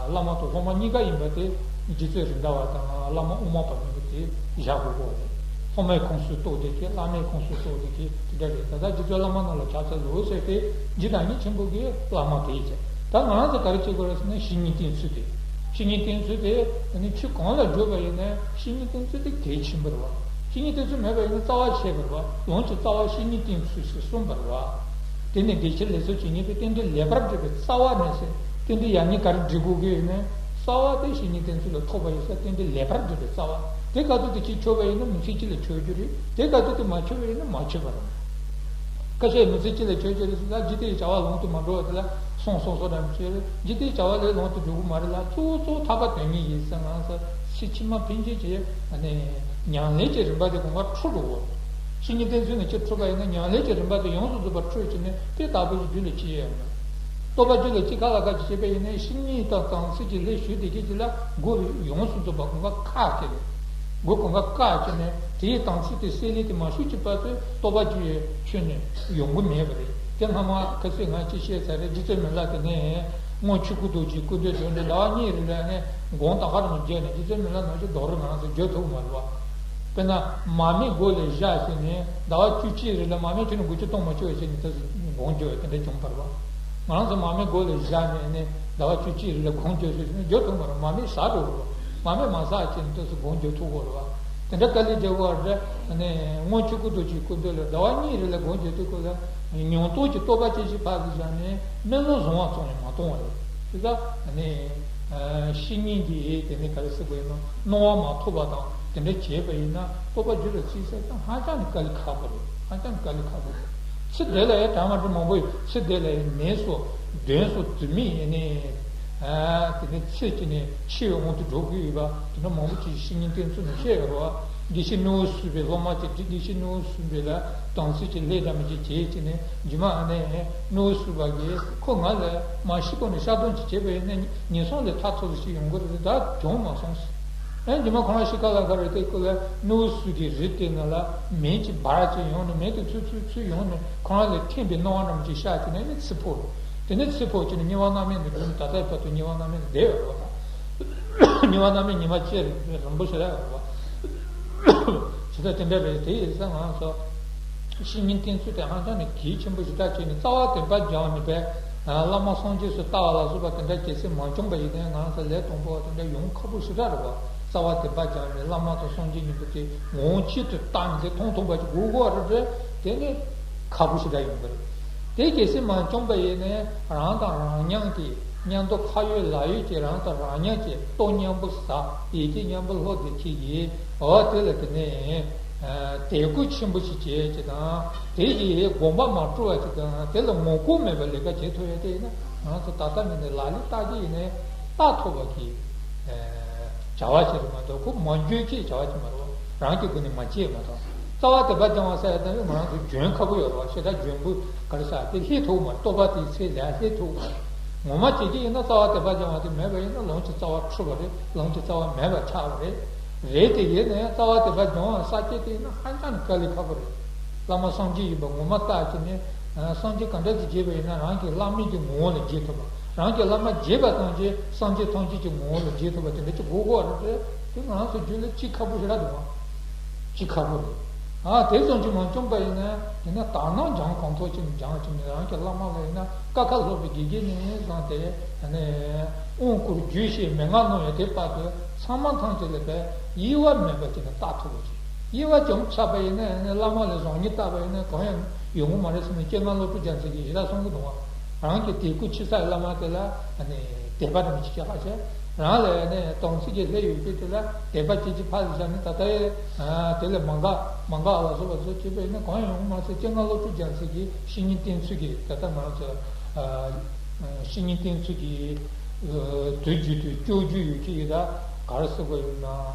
བླ་མ་དང་སློབ་མ་གཉིས་ཀ་ཡིན་པ་དེ་རྗེ་བཙུན་རེད་མདའ་བ་དང་བླ་མ་དབུ་མ་པ་གཉིས་པོ་དེ་བཞག་དགོས་ཀྱི་རེད། སློབ་མའི་ཁོངས་སུ་གཏོགས་བསྡད་ཀྱི་བླ་མའི་ཁོངས་སུ་གཏོགས་བསྡད་ཀྱི་དེ་འདྲ་རེད། ད་ལྟ་རྗེ་བཙུན་བླ་མ་རྣམས་ལ་ཕྱག་འཚལ་ལོ་ཟེར་ཏེ་རྗེ་བདག་ཉིད་ཆེན་པོ་གི་བླ་མ་དེ་ཡིན་ཙང་། ད་ང་རང་ཚོ་ག་རེ་བྱེད་དགོས་རེད་ཟེར་ན་བཤེས་གཉེན་བསྟེན་ཚུལ་དེ། བཤེས་གཉེན་བསྟེན་ཚུལ་དེ་ནི་ཆོས་གང་ལ་འཇུག་པ་ཡིན་ན་བཤེས་གཉེན་བསྟེན་ཚུལ་དེ་གལ་ཆེན་པོ་རེད་བ། བཤེས་གཉེན་བསྟེན་ཚུལ་མེད་པ་ཡིན་ན་རྩ་བ་ཆད་པ་རེད་བ། ལམ་གྱི་རྩ་བ་བཤེས་གཉེན་བསྟེན་ཚུལ་ཟེར་གསུངས་པ་རེད་བ། དེ་ནས་བདེ་ཆེན་ལས་ཚོལ་བྱེད་མཁན་པས་རྟེན་འབྲེལ་ལེགས་པར་སྒྲུབ་པའི་རྩ་བ་ནས་ཟེར། རྟེན་འབྲེལ་ཡག་ཉེས་ག་རེ་སྒྲིག་དགོས་ཀྱི་ཡོད་ན། རྩ་བ་དེ་བཤེས་གཉེན་བསྟེན་ཚུལ་ལ་ཐོབ་པ་ཡིན་ས་དེ་འདྲའི་ལེགས་པར་འདོད་པའི་རྩ་བ། དེ་ག་དུས་དེ་ཅིག་ཆོད་པ་ཡིན་ན་མི་ཚེ་གཅིག་ལ་ཆོད་རྒྱུ་རེད། དེ་ག་དུས་དེ་མ་ཆོད་པ་ཡིན་ན་མ་ཆོད་པ་རེད། ཁ་ཤས་མི་ཚེ་གཅིག་ལ་ཆོད་རྒྱུ་རེད་ཟེར་ན་འཇིག་རྟེན་གྱི་བྱ་བ་ལོང་དུ་མ་འགྲོ་བ་དེ་ལ་སོང་སོང་སོང་འདྲ་མི་ཆོད་རེད། འཇིག་རྟེན་གྱི་བྱ་བ་ལས་ལོང་དུ་འགྲོ་གི་མ་རེད་ལ། གཙོ་བོ་གཙོ་བོ་ཐར་པ་དོན་གཉེར་ཡིན་ཟེར་ང་ཚོ་ཚེ་ཕྱི་མ་ཕན་ཆད་ཀྱི་ཨ་ནི་ཉམས་ལེན་གྱི་རིམ་པ་དེ་གོང་མ་འཁྲུལ་འགྲོ་གི་རེད། བཤེས་གཉེན་བསྟེན་ཚུལ་ནི་ཅི་འཁྲུལ་པ་ཡིན་ན་ཉམས་ལེན་གྱི་རིམ་པ་དེ་ཡོངས་སུ་རྫོགས་པར་འཁྲུལ་བྱས་ནས་དེ་ལྟ་བུའི་རྒྱུད་ལ་སྐྱེ་ཡོད་མོད། རྟོགས་པ་རྒྱུད་ལ་སྐྱེ་ག་ལ་ག་ཅིག་བྱས་པ་ཡིན་ན་བཤེས་གཉེན་དང་དམ་ཚིག་གི་ལས་ཞུགས་བསྡད་མཁན་ཅིག་ལ་སྒོ་ཡོངས་སུ་རྫོགས་པ་གོང་ཁ་བཀག་བྱས་ནས། སྒོ་གོང་ཁ་བཀག་བྱས་ནས་དེའི་དམ་ཚིག་དེ་སེལ་ལེ་དེ་མ་ཞུགས་ཀྱི་བར་དུ་རྟོགས་པ་རྒྱུད་ཡི་ཆོས་ནི་ཡོང་གི་མེད་པ་རེད། དེ་སྔ་མ་ཁ་སང་ང་ཅིག་བཤད་ཚར་རེད། རྗེ་བཙུན་མི་ལ་དེ་ནས་སྔོན་ཆོས་སྐུ་རྡོ་རྗེ་སྐུ་མདུན་དོན་དུ་ཟླ་བ་གཉིས་རིང་ལ་ནས་དགོངས་དག་ག་རང་བརྗོད་ནས་རྗེ་བཙུན་མི་ལ་ནང་བཞིན་རྡོ་རུ་ནང་དུ་བརྗོད་ཐུབ་མ་རེད་བ། དཔེར་ན་མར་མེ་མགོ་ལ་བཞག་ཟེར་ནས་ཟླ་བ་བཅུ་གཅིག་རིང་ལ་མར་མེ་ཁྱོན་ནས་མགོ་ཆུ་གཏོང་མ་བཅུག་ཟེར་ནས་ད་དགོངས་བརྗོད་དེ་འདྲ་བྱུང་བ་རེད་བ། ང་རང་ཚོ་མར་མེ་མགོ་ལ་བཞག་ནས་ནི་ཟླ་བ་བཅུ་གཅིག་རིང་ལ་དགོངས་བརྗོད་ཟེར་ནས་བརྗོད་ཐུབ་མ་རེད། མར་མེ་ཟག་འགྲོ་གི་རེད། མར་མེ་མ་ཟག་ཅིག་ནི་ད་དགོངས་བརྗོད་ཐུབ་དགོས་རེད་བ། དེ་འདྲ་དཀའ་ལས་རྒྱག་དགོས་རེད། ནི་སྔོན་ཆོས་སྐུ་རྡོ་རྗེ་སྐུ་མདུན་ལ་ཟླ་བ་གཉིས་རིང་ལ་དགོངས་བརྗོད་དུས་སྐབས་ལ་མྱོང་སྟོབས་ཀྱི་རྟོགས་པ་སྐྱེ་གཞི་ཕར་ཚུར་བཞག་ནས་སྨོན་ལམ་བཟང་བ་ཙམ་ཡང་མ་གཏོང་བ་རེད། དེ་ལྟར་ནི་བཤེས་གཉེན་གྱིས་དེ་ནི་ག་རེ་ཟེར་དགོས་ཡིན་ན་གནང་བ་མ་ཐོབ་པ་དང་དེ་འདྲ་བྱས་པ་ཡིན་ན་རྟོགས་པ་རྒྱུད་ལ་སྐྱེ་ས་དང་ཧ་ཅང་ནི་དཀའ་ལས་ཁག་པོ་རེད། ཧ་ཅང་ནི་དཀའ་ལས་ཁག་པོ་རེད། ཚེ་འདི་ལ་ཡང་གྲངས་མ་འདྲ་མང་པོ་ཡོད། ཚེ་འདི་ལ་ཡང་ནད་སོགས་གདོན་སོགས་དུ་མི་ཡིན་ནི། དེ་ནི་ཚེ་གཅིག་ནས་འཆི་བའི་དབང་དུ་འགྲོ་གི་ཡོད་པ་དེ་འདྲ་མང་པོ་ཅིག་བཤེས་གཉེན་བསྟེན་ཚུལ་ནས་བཤད་ཡོད་རེད་བ། དགེ་བཤེས་ནོར་བུ་བསུ་བའི་སློབ་མ་ཅིག་དེ་དགེ་བཤེས་ནོར་བུ་བསུ་བའི་ལ་དམ་ཚིག་ཅིག་ལས་འདྲ་མི་ཅིག་བྱས་ཅིག་ནས་རྗེས་མ་ཨ་ནི་ནོར་བུ་བསུ་བ་གིས་ཁོ་ང་ལ་མ་ཤི་གོང་ནས་ཤ་སྡོང་ཅིག་བྱས་པ་ཡིན་ན་ཉེན་སྲུང་ལས་ཐར་ཐུབ་ཟེར་ཞིག་ཡོང་གི་རེད། ད་བྱུང་མ་སོང་ཟེར། ཨེ་རྗེས་མ་ཁོ་རང་ཤི་ཁ་ལ་ཁ་རེད་དེ་ཁོ་ལ་ནོར་བུ་བསུ་གི་རི་དེ་ནང་ལ་མེ་ཅིག་འབར་ཅིག་ཡོང་ནས་མེ་དེ་ཚུར་ཚུར་ཚུར་ཡོང་ནས་ཁོ་རང་ལ་ཐིམ་པའི་སྣང་བ་འདྲ་མི་ཅིག་ཤར་ཅིག་ནས་ནི་ཚེ་འཕོས། དེ་ནས་ཚེ་འཕོས་ཀྱི་ནི་དམྱལ་བ་མནར་མེད་ནས་འགྲོ་ནས་ད་ལྟའི་བར་དུ་དམྱལ་བ་མནར་མེད་ནས་བསྡད་ཡོད་རེད་བ། དམྱལ་བ་མནར་མེད་ཉི་མ་བཅུ་རིང་པོ་ཞིག་རེད་བ། ཇི་ལྟར་དེ་འདྲ་རེད། དེ་ཡིན་ཙང་ང་ཚོ་བཤེས་གཉེན་བསྟེན་ཚུལ་དེ་ཧ་ཅང་ནས་གལ་ཆེན་པོ་ཞིག་ད་བྱས་ནས་རྩ་བ་དེ་པར་སྦྱངས་ནས་པས་བླ་མ་སངས་རྒྱས་སུ་ལྟ་བ་ལ་སོགས་པ་དེ་འདྲ་གལ་སྲིད་མ་བྱུང་པ་ཡིན་ན་ང་ཚོ་ལས་དང་པོ་བ་དེ་འདྲ་ཡོང་ཁག་པོ་ཞིག་རེད་བ། རྩ་བ་དེ་པར་སྦྱངས་ནས་བླ་མ་དང་སངས་རྒྱས་གཉིས་པོ་དེ་ངོ་བོ་གཅིག་ཏུ་བལྟས་ནས་དེ་མཐོང་ཐུབ་པ་ཞིག་དགོས་དགོས་རེད་དེ་ནི་ཁག་པོ་ཞིག་རེད་ཡོང་གི་རེད། དེ་གལ་སྲིད་མ་བྱུང་པ་ཡིན་ན་རང་དང་རང་མཉམ་གྱི་མཉམ་དུ་ཕ་ཡུལ་ལ་ཡུལ་གྱི་རང་དང་རང་མཉམ་གྱི་ལྟོ་མཉམ་པོ་ཟ་ཡི་གེ་མཉམ་པོ་ལྷོ་དེ་ཁྱེད་ཀྱིས་འོ་དེ་ལ་དེ་ནས་དད་གུས་ཆེན་པོ་ཞིག་བྱེད་ཅིག་དང་དེ་ཡི་དགོངས་པ་མ་བཀྲུ་བ་ཅིག་དང་དེ་ལ་ངོ་རྒོལ་མེད་པར་ལས་ཀ་བྱེད་ཐུབ་ཡ་དེ་ཡིན་ན་ང་ཚོ་ད་ལྟ་མིན་ནས་ལག་ལེན་བསྟར་གྱི་ཡིན་ནས་བསྟར་ཐུབ་པ་གི་བྱ་བ་ཞིག་རེད་མ་གཏོགས་ཁོ་མ་འགྱོད་ཀྱི་བྱ་བ་ཞིག་མ་རེད་བ། རང་གི་སྒོ་ནས་མ་བྱེད་མ་གཏོགས། རྩ་བ་དད་པ་སྦྱང་བ་ཟེར་ཡ་དེ་ནི་ང་རང་ཚོ་འཇོན་ཁག་པོ་ཡོད་རེད་བ། ཞེ་དྲག་འཇོན་པོ་ག་རེ་ཟེར་དེ་སླེབས་ཐུབ་མ་རེད། རྟོགས་པ་དེའི་ཚད་ལ་སླེབས་ཐུབ་མ་རེད། ངོ་མ་བྱེད་ཀྱི་ཡིན་ན་རྩ་བ་དད་པ་སྦྱང་བ་དེ་མེད་པ་ཡིན་ན་ལམ་གྱི་རྩ་བ་འཁྲུལ་བ་རེད། ལམ་གྱི་རྩ་བ་མེད་པ་ཆགས་པ་རེད། རེད་དེ་ཡིན་ན་ཡང་རྩ་བ་དད་པ་སྦྱང་བ་ས་བཅད་དེ་ཡིན་ན་ཧ་ཅང་ནས་དཀའ་ལས་ཁག་པོ་རེད། བླ་མ་སངས་རྒྱས་ཡིན་པ་ངོ་མ་བལྟ་བྱས་ནས་སངས་རྒྱས་ག་འདྲ་ཞིག་བརྗོད་པ་ཡིན་ན་རང་གི་བླ་མེད་ཀྱི་ངོ་བོ་ལ་བརྗོད་ཐུབ་པ། རང་གི་བླ་མ་བརྗོད་པ་ཙམ་གྱིས་སངས་རྒྱས་ཐམས་ཅད་ཀྱི་ངོ་བོ་ལ་བརྗོད་ཐུབ་པ་དེ་འདྲ་ཅིག་དགོས་དགོས་རེད་དེ། དེ་ང་ཚོ་རྒྱུད་ལ་གཅིག་ཁག་པོ་ཞེ་དྲག་འདུག་ཨང་། གཅིག་ཁག་པོ་རེད། ཨ་དེ་ཙམ་གྱིས་མ་བྱུང་པ་ཡིན་ན་དེ་ནས་དག་སྣང་སྦྱང་གང་ཐུབ་ཅིག་སྦྱང་ཅིག་ནས་རང་གི་བླ་མ་ལ་ཡིན་ན་ཀ་ཁ་སློབ་པའི་དགེ་རྒན་ནས་བཟུང་སྟེ་དབང་བསྐུར་རྒྱུད་བཤད་མན་ངག་གནང་ཡོད་དེ་བར་དུ་ཚང་མ་ཐམས་ཅད་ལ་བས་དབྱེ་བ་མེད་པ་ཅིག་ནས་བལྟ་ཐུབ་པ་ཅིག་དབྱེ་བ་ཅུང་ཆགས་པ་ཡིན་ན་ཡང་ན་བླ་མ་ལ་བཟང་ངན་བལྟ་བ་ཡིན་ན་གང་ཡང་ཡོང་གི་མ་རེད་ཟེར་ནས་སྤྱན་སྔ་བློ་གྲོས་རྒྱལ་མཚན་གྱིས་ཞེ་དྲག་གསུང་གི་འདུག་བ། རང་གི་དད་གུས་ཆེ་ས་ཡི་བླ་མ་དེ་ལ་ཨ་ནི་དད་པ་རང་ཆེ་ཆེ་ཧ་ཆེ། རང་ལ་ཨ་ནི་དམ་ཚིག་གི་ལྷད་ཡོད་རྒྱུ་དེ་ལ་དད་པ་ཆེ་ཆེ་ཕ་ཟེར་ནི་ད་ལྟ་ཡི་དེ་ལ་མ་འགག་མ་འགག་ལ་སོགས་པ་ཚོ་བྱེད་པ་ཡིན་ན་གང་ཡང་ཡོང་གི་མ་རེད་ཟེར། སྤྱན་སྔ་བློ་གྲོས་རྒྱལ་མཚན་གྱིས་བཤེས་གཉེན་བསྟེན་ཚུལ་གྱི་ད་ལྟ་ང་རང་ཚོ་བཤེས་གཉེན་བསྟེན་ཚུལ་གྱི་དུས་རྒྱུན་དུ་སྐྱོར་རྒྱུ་ཡོད་ཀྱི་ཡོད་ད། ག་རེ་ཟེར་དགོས་ཡོད་ན་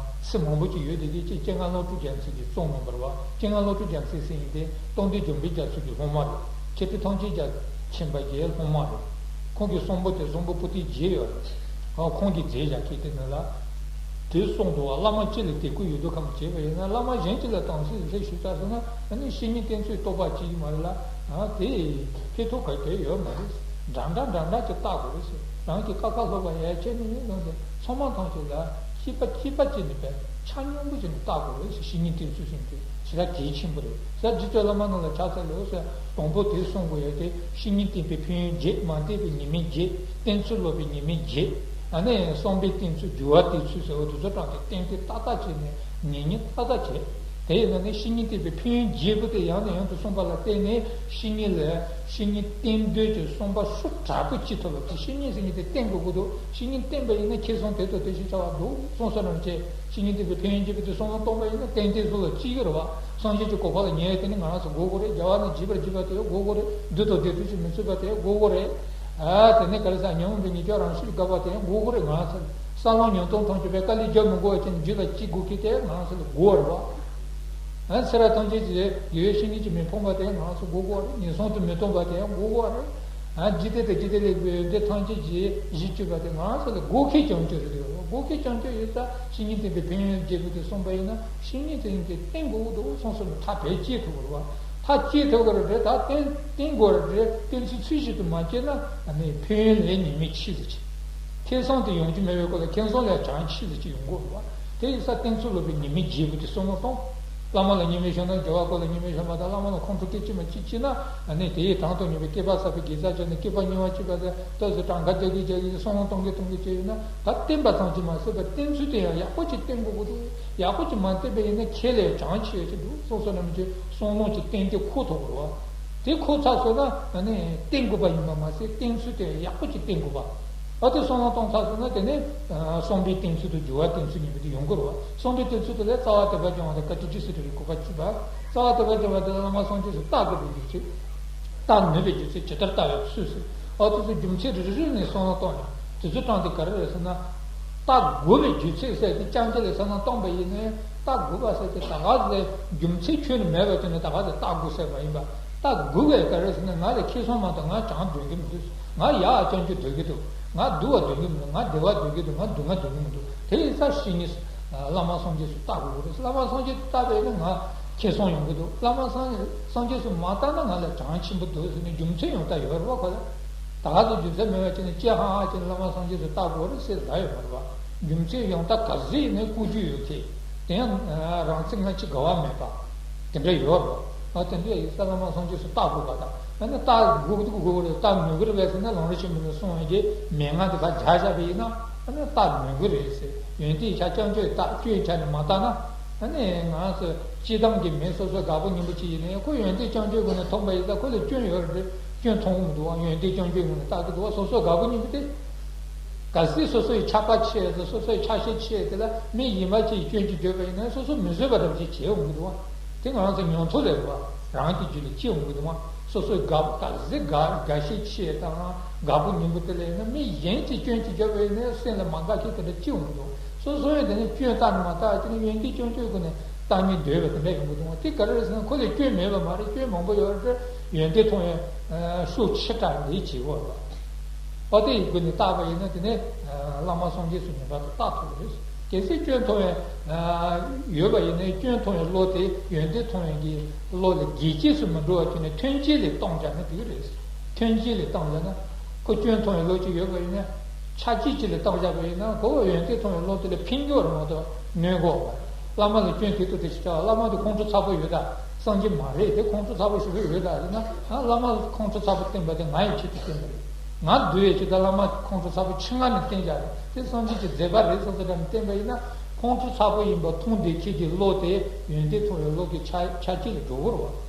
ཚིག་མང་པོ་ཅིག་ཡོད་དེ་དེ་ཅིག་སྤྱན་སྔ་བློ་གྲོས་རྒྱལ་མཚན་གྱིས་གསུངས་གནང་བ་རེད་བ། སྤྱན་སྔ་བློ་གྲོས་རྒྱལ་མཚན་ཟེར་མཁན་དེ་རྟོགས་ལྡན་འཇམ་དཔལ་རྒྱ་མཚོ་གི་སློབ་མ་རེད། མཁས་གྲུབ་ཐམས་ཅད་རྒྱ་ཆེན་པ་གི་སློབ་མ་རེད། ཁོང་གི་གསུང་འབུམ་དེ་གསུང་འབུམ་པོ་ཏི་བརྒྱད་ཡོད་རེད། ཨ་ཁོང་གིས་མཛད་བཞག་མཁན་དེ་ནང་ལ་དེ་གསུངས་འདུག་བ། བླ་མ་གཅིག་ལ་དད་གུས་ཡོད་དུ་ཁ་མ་བྱས་པ་ཡིན་ན་བླ་མ་གཞན་གཅིག་ལ་དམ་ཚིག་ལྷད་ཞུགས་ཚར་སོང་ན་ཨ་ནི་བཤེས་གཉེན་བསྟེན་ཚུལ་རྟོགས་པ་གཅིག་མ་རེད་ལ། ཨ་དེ་ཕན་ཐོགས་ག་གེ་ཡོད་མ་རེད། འདྲ་འདྲ་འདྲ་འདྲ་ཅིག་བལྟ་དགོས་རེད་ཟེར། རང་གི་ཀ་ཁ་སློབ་པ་ཡ་ཁྱེད་ནི་ཡིན་ནང་དེ་ཚང་མ་ཐམས་ཅད་ལ་གཅིག་པ་གཅིག་པ་བྱས་ནས་པའི་ཆ་སྙོམས་པོ་བྱས་ནས་བལྟ་དགོས་རེད་ཟེར། བཤེས་གཉེན་བསྟེན་ཚུལ་ཟེར་དུས་ཞེ་དྲག་གལ་ཆེན་པོ་རེད་ཟེར། རྗེ་བཙུན་བླ་མ་རྣམས་ལ་ཕྱག་འཚལ་ལོ་ཟེར། དང་པོ་དེ་གསུང་དགོས་ཡ་དེ་བཤེས་གཉེན་བསྟེན་པའི་ཕན་ཡོན་བརྒྱད། མ་བསྟེན་པའི་ཉེས་དམིགས་བརྒྱད། བསྟེན་ཚུལ་སློབ་པའི་ཉེས་དམིགས་བརྒྱད། ཨ་ནི་བསམ་པའི་བསྟེན་ཚུལ་སྦྱོར་བ་བསྟེན་ཚུལ་ཟེར་བ་དེ་ཚོ་དྲངས་ཏེ་ཏན་ཏན་ཏག་ཏག་བྱས་ནས་ཉེ་ཉེ་ཏག་ཏག་བྱས། དེ་ཡིན་ན་ནི་བཤེས་གཉེན་བསྟེན་པའི་ཕན་ཡོན་རྒྱས་པ་དེ་ཡང་ནས་ཡང་དུ་གསུངས་པ་ལ་བརྟེན་ནས། བཤེས་གཉེན་ལ་བཤེས་གཉེན་བསྟེན་འདོད་ཀྱི་བསམ་པ་ཤུགས་དྲག་པོ་སྐྱེ་ཐུབ་པ་དེ། བཤེས་གཉེན་ཟེར་མཁན་དེ་བསྟེན་དགོས་ཀྱི་འདུག་བཤེས་གཉེན་བསྟེན་པ་ཡིན་ན་ཁེ་བཟང་དེ་དང་དེ་བཞིན་བྱ་བ་འདུག་གསུངས་སོ་ནམ་ཆེ། བཤེས་གཉེན་བསྟེན་པའི་ཕན་ཡོན་རྒྱས་པ་དེ་བསམ་བློ་གཏོང་པ་ཡིན་ན་ཏན་ཏན་གཟུགས་ལ་སྐྱེ་གི་རེད་བ། སངས་རྒྱས་ཀྱི་གོ་འཕང་ལ་ཉེ་བའི་དེ་ནི་ང་རང་ཚོ་དགོས་དགོས་རེད། རྒྱལ་བ་རྣམས་བགྱིས་པར་བགྱིས་པ་དེ་དགོས་དགོས་རེད། བདུད་དང་སྡེ་སྲིད་ཀྱིས་མི་ཚུགས་པ་དེ་དགོས་དགོས་རེད། ཨ་དེ་ནས་ག་རེ་ཟེར། ཉོན་མོངས་པའི་ཉེས་སྐྱོན་རང་ཤུགས་དགག་པ་དེ་ཡང་དགོས་དགོས་རེད། ང་རང་ཚོ་ས་ལམ་ཉུང་གཏོང་ཐམས་ཅད་པའི་དཀའ་ལས་རྒྱག་མི་དགོས་པ་ཅན་རྒྱུད་ལ་སྐྱེ་དགོས་ཀྱི་དེ་ང་རང་ཚོ་ལ་དགོས་རེད་བ། ཨ་ཚེ་རབས་ཐམས་ཅད་ཀྱི་དགེ་བའི་བཤེས་གཉེན་གྱིས་མི་ཕམ་པ་དེ་ང་རང་ཚོ་དགོས་དགོས་རེད། ངན་སོང་དུ་མི་ལྟུང་བ་དེ་ཡང་དགོས་དགོས་རེད། ཨ་འཇིག་རྟེན་དང་འཇིག་རྟེན་ལས་འདས་པའི་ཡོན་ཏན་ཐམས་ཅད་ཀྱི་གཞི་གཅོད་པ་དེ་ང་རང་ཚོ་ལ་དགོས་གལ་ཆེན་པོ་རེད་འདུག་དགོས་གལ་ཆེན་པོ་ཡོད་ཙང་བཤེས་གཉེན་བསྟེན་པའི་ཕན་ཡོན་རྒྱས་པ་དེ་གསུངས་པ་ཡིན་ན། བཤེས་གཉེན་དེ་ཡིན་གྱི་བསྟེན་དགོས་འདུག་གསུངས་སོ་ནམ། ཐག་བེད་སྐྱེལ་ཐུབ་དགོས་རེད་བ། ཐག་བཅད་ཐུབ་དགོས་རེད་དེ། ད་བསྟེན་བསྟེན་དགོས་རེད་དེ། བསྟེན་ཚུལ་ཚུལ་བཞིན་དུ་མ་བྱས་ན་ཨ་ནི་ཕན་ཡོན་ལས་ཉེས་དམིགས་ཆེ་ཟེར་གྱི། ཁེ་བཟང་དེ་ཡོང་རྒྱུ་མེད་པའི་སྐོར་ལ་ཁེ་བཟང་ལས་གྲངས་ཆེ་ཟེར་གྱི་ཡོང་གི་རེད་བ། དེ་ཡིན་ཙང་བསྟེན་ཚུལ་ལོག་པའི་ཉེས་དམིགས་རྒྱས་པ་དེ་བསམ་བློ་གཏོང་། བླ་མ་ལ་ཉེས་དམིགས་བྱུང་ན། རྒྱལ་བ་སྐུ་ལ་ཉེས་དམིགས་བྱུང་བ་དང་། བླ་མ་ལ་ཁོང་ཁྲོ་སྐད་ཅིག་མ་གཅིག་སྐྱེས་ན། ཨ་ནི་དེ་ཡི་དང་དུ་མཉམ་པའི་བསྐལ་པ་བསགས་པའི་དགེ་རྩ་བྱས་ནས་བསྐལ་པ་རྙིང་བ་སྐྱེས་པ་དང་། ཏོག་ཙམ་གྲངས་ཀ་རྒྱག་གི་རྒྱག་གི་བསམ་བློ་གཏོང་གི་གཏོང་གི་བྱས་ཡོད་ན། ད་བསྟེན་པ་ཙམ་གྱིས་མ་ཟད་པར་བསྟེན་ཚུལ་དེ་ཡང་ཡག་པོ་ཅིག་བསྟེན་དགོས་ཀྱི་འདུག་ཡག་པོ་ཅིག་མ་བསྟེན་པ་ཡིན་ན་ཁེ་ལས་གྲངས་ཆེ་ཅིག་འདུག་གསུངས་སོ་ནམ་ཅིག་བསམ་བློ་ཅིག་གཏན་གཏན་འཁོར་ཐུབ་དགོས་རེད་བ། དེ་འཁོར་ཚར་སོང་ན་ཨ་ནི་བསྟེན་དགོས་པ་ཡིན་པ་མ་ཟད་བསྟེན་ཚུལ་དེ་ཡག་པོ་ཅིག་བསྟེན་དགོས་པ། ཨ་དེ་བསམ་བློ་གཏོང་ཚར་སོང་ན་དེ་ནས་ཨ་བསམ་པའི་བསྟེན་ཚུལ་དང་སྦྱོར་བ་བསྟེན་ཚུལ་གཉིས་པོ་དེ་ཡོང་གི་རེད་བ། བསམ་པའི་བསྟེན་ཚུལ་དེ་ལ་རྩ་བ་དད་པ་སྦྱང་བ་དང་བཀའ་དྲིན་རྗེས་སུ་དྲན་པའི་གུས་པ་བསྐྱེད་པ། རྩ་བ་དད་པ་སྦྱང་བ་དེ་ལ་བླ་མ་སངས་རྒྱས་སུ་བལྟ་དགོས་པའི་རྒྱུ་མཚན། བལྟ་ནུས་པའི་རྒྱུ་མཚན། ཇི་ལྟར་བལྟ་བའི་ཚུལ་ཟེར། ཨ་དེ་ཚོ་རྒྱུ་མཚན་རེ་རེ་ནས་བསམ་བློ་གཏོང་ཡང་དེ་ཚོའི་གྲངས་དེ་ག་རེ་རེད་ཟེར་ན། བལྟ་དགོས་པའི་རྒྱུ་མཚན་ཟེར་དེ་རྐྱང་རྐྱང་ལ་བསམ་བློ་གཏོང་པ་ཡིན་ནའི་བལྟ་དགོས་པ་ཟེར་དེ་ད་ག་ཟེ་རྒྱུ་མཚན་ཁྱོན་ནས་མེད་པ་ཅིག་ནས་ད་ག་ཟེ་བལྟ་དགོས་ཟེར་བ་ཡིན་པ། བལྟ་དགོས་པའི་ག་རེ་ཟེར་ན། ང་ལ་ཁེ་བཟང་མ་གཏོགས་ང་གྲངས་འདོན་གྱི་མི་འདུག་ང་ཡག་སྐྱོན་བརྗོད་འདོན་གྱི་འདུག་ང་སྡུག་པ་འདོན་གྱི་མི་འདུག་ང་བདེ་བ་འདོན་གྱི་འདུག་ང་སྡུག་བསྔལ་འདོན་གྱི་མི་འདུག་དེ་ཡིན་ཙང་བཤེས་གཉེན་བླ་མ་སངས་རྒྱས་སུ་བལྟ་དགོས་ཀྱི་རེད། བླ་མ་སངས་རྒྱས་སུ་བལྟ་བས་ནི་ང་ཁེ་བཟང་ཡོང་གི་འདུག་བླ་མ་སངས་སངས་རྒྱས་སུ་མ་བལྟ་ན་ང་ལ་གྲངས་ཆེན་པོ་འདུག་ཟེར་ནས་རྒྱུ་མཚན་ཡང་ད་ཡོད་རེད་བ། ཁོ་ལ་ད་ག་ཚོད་རྒྱུ་མཚན་མེད་པ་བྱས་ནས་ཅི་ཧང་ཧང་བྱས་ནས་བླ་མ་སངས་རྒྱས་སུ་བལྟ་དགོས་རེད་ཟེར་ལབ་ཡོད་མ་རེད་བ། རྒྱུ་མཚན་ཡང་ད་ག་ཟེ་ཡིན་ནའི་བཀོད་རྒྱུ་ཡོད་ཀི། དེ་ཡང་རང་ཚིག་སྔ་ཕྱི་འགལ་བ་མེད་པ། དེ་འདྲ་ཡོད་རེད། ཨ་དེ་འདྲ་ཡིན་ཙང་བླ་མ་སངས་རྒྱས་སུ་བལྟ་དགོས་པ་དང་། ཨ་ནི་བལྟ་དགོས་ཀྱི་འདུག་དགོས་ཀྱི་རེད། བལྟ་ནུས་ཀྱི་རེད་པས་ཟེར་ན། ལམ་རིམ་ཆེན་མོ་ནས་གསུངས་པའི་གི་མན་ངག་དེ་ཕར་སྦྱར་བཞག་པ་ཡིན་ན། ཨ་ནི་བལྟ་ནུས་ཀྱི་རེད་ཟེར། ཡོན་ཏན་ཆ་རྐྱང་རྐྱང་བལྟ། སྐྱོན་ཆ་ནས་མ་བལྟ་ན། ཨ་ནི་ང་ཚོ་སྤྱིར་བཏང་གི་མི་སོ་སོ་དགའ་པོ་སྙིང་པོ་ཅིག་ཡིན་ནའི་ཁོ་ཡོན་ཏན་རྐྱང་རྐྱང་སྒོ་ནས་མཐོང་པ་ཡིན་ཙང་ཁོ་ལ་སྐྱོན་ཡོད་རེད། སྐྱོན་མཐོང་གི་མི་འདུག་བ། ཡོན་ཏན་རྐྱང་རྐྱང་སྒོ་ནས་བལྟ་གི་འདུག་བ། སོ་སོ་དགའ་པོ་སྙིང་པོ་དེ། གལ་སྲིད་སོ་སོའི་ཆགས་པ་ཆེ་ཙང་སོ་སོའི་ཆགས་ཞེན་ཆེ་དེ་ལ་མི་གཞན་པ་ཅིག་སྐྱོན་ཅིག་བརྗོད་པ་ཡིན་ན་སོ་སོ་མི་བཟོད་པ་འདྲ་ཅིག་བྱེད་འོང་གི་འདུག་བ། དེ་ང་རང་ཚོ་མྱོང་ཚོར་ལས་རེད་བ། རང་གི་རྒྱུད་ལ་སྐྱེ་འོང་གི་འདུག་བ། སོ་སོའི་དགའ་པོ་གལ་སྲིད་དགའ་དགའ་ཞེན་ཆེ་དང་དགའ་པོ་སྙིང་པོ་དེ་ལ་ཡིན་ན་མི་གཞན་གྱིས་སྐྱོན་ཅིག་བརྗོད་པ་ཡིན་ན་སེམས་ལ་མ་དགའ་མཁན་དེ་འདྲ་སྐྱེ་འོང་གི་འདུག་སོ་སོ་ཡང་དེ་ནས་སྐྱོན་བལྟ་ནས་མ་བལྟ་བྱས་ནས་ཡོན་ཏན་རྐྱང་རྐྱང་སྒོ་ནས་བལྟ་སྙིང་འདོད་པ་དེ་འདྲ་ཡོང་གི་འདུག་བ། དེ་ག་རེ་རེད་ཟེར་ན་ཁོ་ལ་སྐྱོན་མེད་པ་མ་རེད། སྐྱོན་མང་པོ་ཡོད་རེད། ཡོན་ཏན་མཐོང་ཡང་ཤུགས་ཆེ་དྲགས་འདི་བྱེད་དགོས་རེད། ཨོ་དེ་ཡི་སྒོ་ནས་བལྟས་པ་ཡིན་ན་དེ་ནས་བླ་མ་སངས་རྒྱས་སུ་ངེས་པར་དུ་བལྟ་ཐུབ་ཀྱི་རེད། གལ་སྲིད་སྐྱོན་མཐོང་བའི་ཡོད་པ་ཡིན་ན་སྐྱོན་མཐོང་བའི་བློ་དེ་ཡོན་ཏན་མཐོང་བའི་གི་བློ་ལས་རྒྱས་བཅོས་སུ་མི་འགྲོ་བ་བྱས་ནས་ཐོན་སྐྱེད་ལས་གཏོང་བྱ་ན་འགྲིག་གི་རེད། ཐོན་སྐྱེད་ལས་གཏོང་བྱ་ན་ཁོ་སྐྱོན་མཐོང་བའི་བློ་གཅིག་ཡོད་པ་ཡིན་ན་ཆ་རྒྱུས་གཅིག་ལས་གཏོང་བྱ་བ་ཡིན་ན་ཁོ་བོ་ཡོན་ཏན་མཐོང་བའི་བློ་དེ་ལ་ཕན་གྱི་རེད་མ་གཏོགས་གནོད་གི་ཡོད་མ་རེད། བླ་མ་ལ་སྐྱོན་དེ་ལྟ་དེ་ཞིག་བྱ་བ། བླ་མ་དེ་ཁོང་ཁྲོ་ཚ་པོ་ཡོད་ད། སངས་རྒྱས་མ་རེད། དེ་ཁོང་ཁྲོ་ཚ་པོ་ཞེ་པོ་ཡོད་ད་ཟེར་ན། ཨ་བླ་མ་ཁོང་ཁྲོ་ཚ་པོ་བསྟེན་པ་དེ་ང་ཡི་ཆེད་དུ་བསྟེན་པ་རེད། ང་འདུལ་བའི་ཆེད་དུ་བླ་མ་ཁོང་ཁྲོ་ཚ་པོ་ཆེད་མངགས་ནས་བསྟེན་བྱ་རེད། དེ་སངས་རྒྱས་ཀྱི་མཛད་པ་རེད་བསམ་བསམ་འདྲ་ནས་བསྟེན་པ་ཡིན་ན་ཁོང་ཁྲོ་ཚ་པོ་ཡིན་པ་མཐོང་བསྡད་མཁན་གྱི་བློ་དེ་ཡོན་ཏན་མཐོང་བའི་བློ་གི་ཆ་ཆ་རྒྱུས་ལ་འགྲོ་གི་རེད་བ།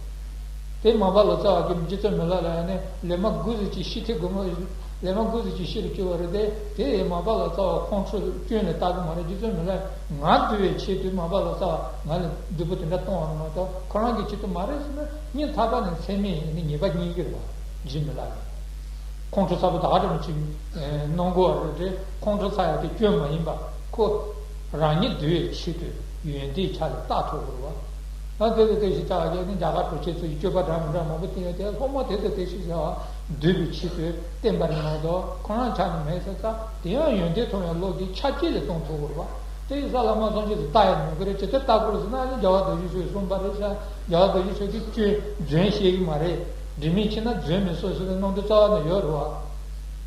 དེ་མ་པ་ལོ་ཙཱ་བ་གིས་རྗེ་བཙུན་མི་ལ་ལ་ཡང་ནི་ལས་མ་དགུ་ཟིག་ཅིག་ཤི་ཐེ་དགོས་མོ། ལས་མ་དགུ་ཟིག་ཅིག་ཤི་རུ་སྐྱོ་བ་རེད་དེ། དེ་མ་པ་ལོ་ཙཱ་བ་ཁོང་ཁྲོ་སྐྱོན་ལ་བལྟ་གི་མ་རེད། རྗེ་བཙུན་མི་ལ་ང་འདུལ་བའི་ཆེད་དུ་མ་པ་ལོ་ཙཱ་བ་ང་ལ་སྡུག་པོ་དེ་འདྲ་གཏོང་བ་མ་གཏོགས་ཁོ་རང་གི་ཆེད་དུ་མ་རེད་ཟེར་ན་སྙིང་ཐག་པ་ནས་ཚད་མེད་ཡིན་ནི་ཉེས་པ་རྙེད་ཀྱི་རེད་བ། རྗེ་མི་ལ་ལ་ཁོང་ཁྲོ་ཚ་པོ་ད་ག་འདྲ་མི་ཅིག་གནང་དགོས་བ་རེད་དེ། ཁོང་ཁྲོ་ཚ་ཡག་དེ་སྐྱོན་མ་ཡིན་པ་ཁོ་རང་ཉིད་འདུལ་བའི་ཆེད་དུ་ཡོན་ཏན་ཆ་ལ་བལྟ་ཐུབ་དགོས་རེད་བ། ཨ་དེ་དེ་དེ་ཞིག་བྱ་བ་ཡིན་ན་རྒྱ་གར་གྲོང་ཁྱེར་ཚོ་ཡི་སྤྱོད་པ་འདྲ་མི་འདྲ་མང་པོ་བསྟན་ཡོད་དེ། སློབ་མ་དེ་དེ་དེ་ཞིག་བྱ་བ་འདུལ་བའི་ཆེད་དུ་བསྟན་པ་རེད་མ་གཏོགས་ཁོ་རང་ཆ་ནས་མེད་ཟེར་ཙང་། དེ་ཡང་ཡོན་ཏན་མཐོང་བའི་བློ་གི་ཆ་རྐྱེན་ལས་གཏོང་ཐུབ་དགོས་རེད་བ། དེ་ཡིན་ཙང་བླ་མ་སངས་རྒྱས་སུ་བལྟ་ཡང་མི་དགོས་རེད། ཇི་ལྟར་བལྟ་དགོས་རེད་ཟེར་ན་ཨ་ནི་རྒྱལ་བ་རྡོ་རྗེ་འཆང་གིས་གསུངས་པ་རེད་ཤག་རྒྱལ་བ་རྡོ་རྗེ་འཆང་གིས་སྐྱོན་རྫུན་བཤད་ཀྱི་མ་རེད། དྲི་མེད་ཕྱིར་ན་རྫུན་མི་གསུང་ཟེར་བའི་གནང་དོན་རྩ་བ་ནས་ཡོད་རེད་བ།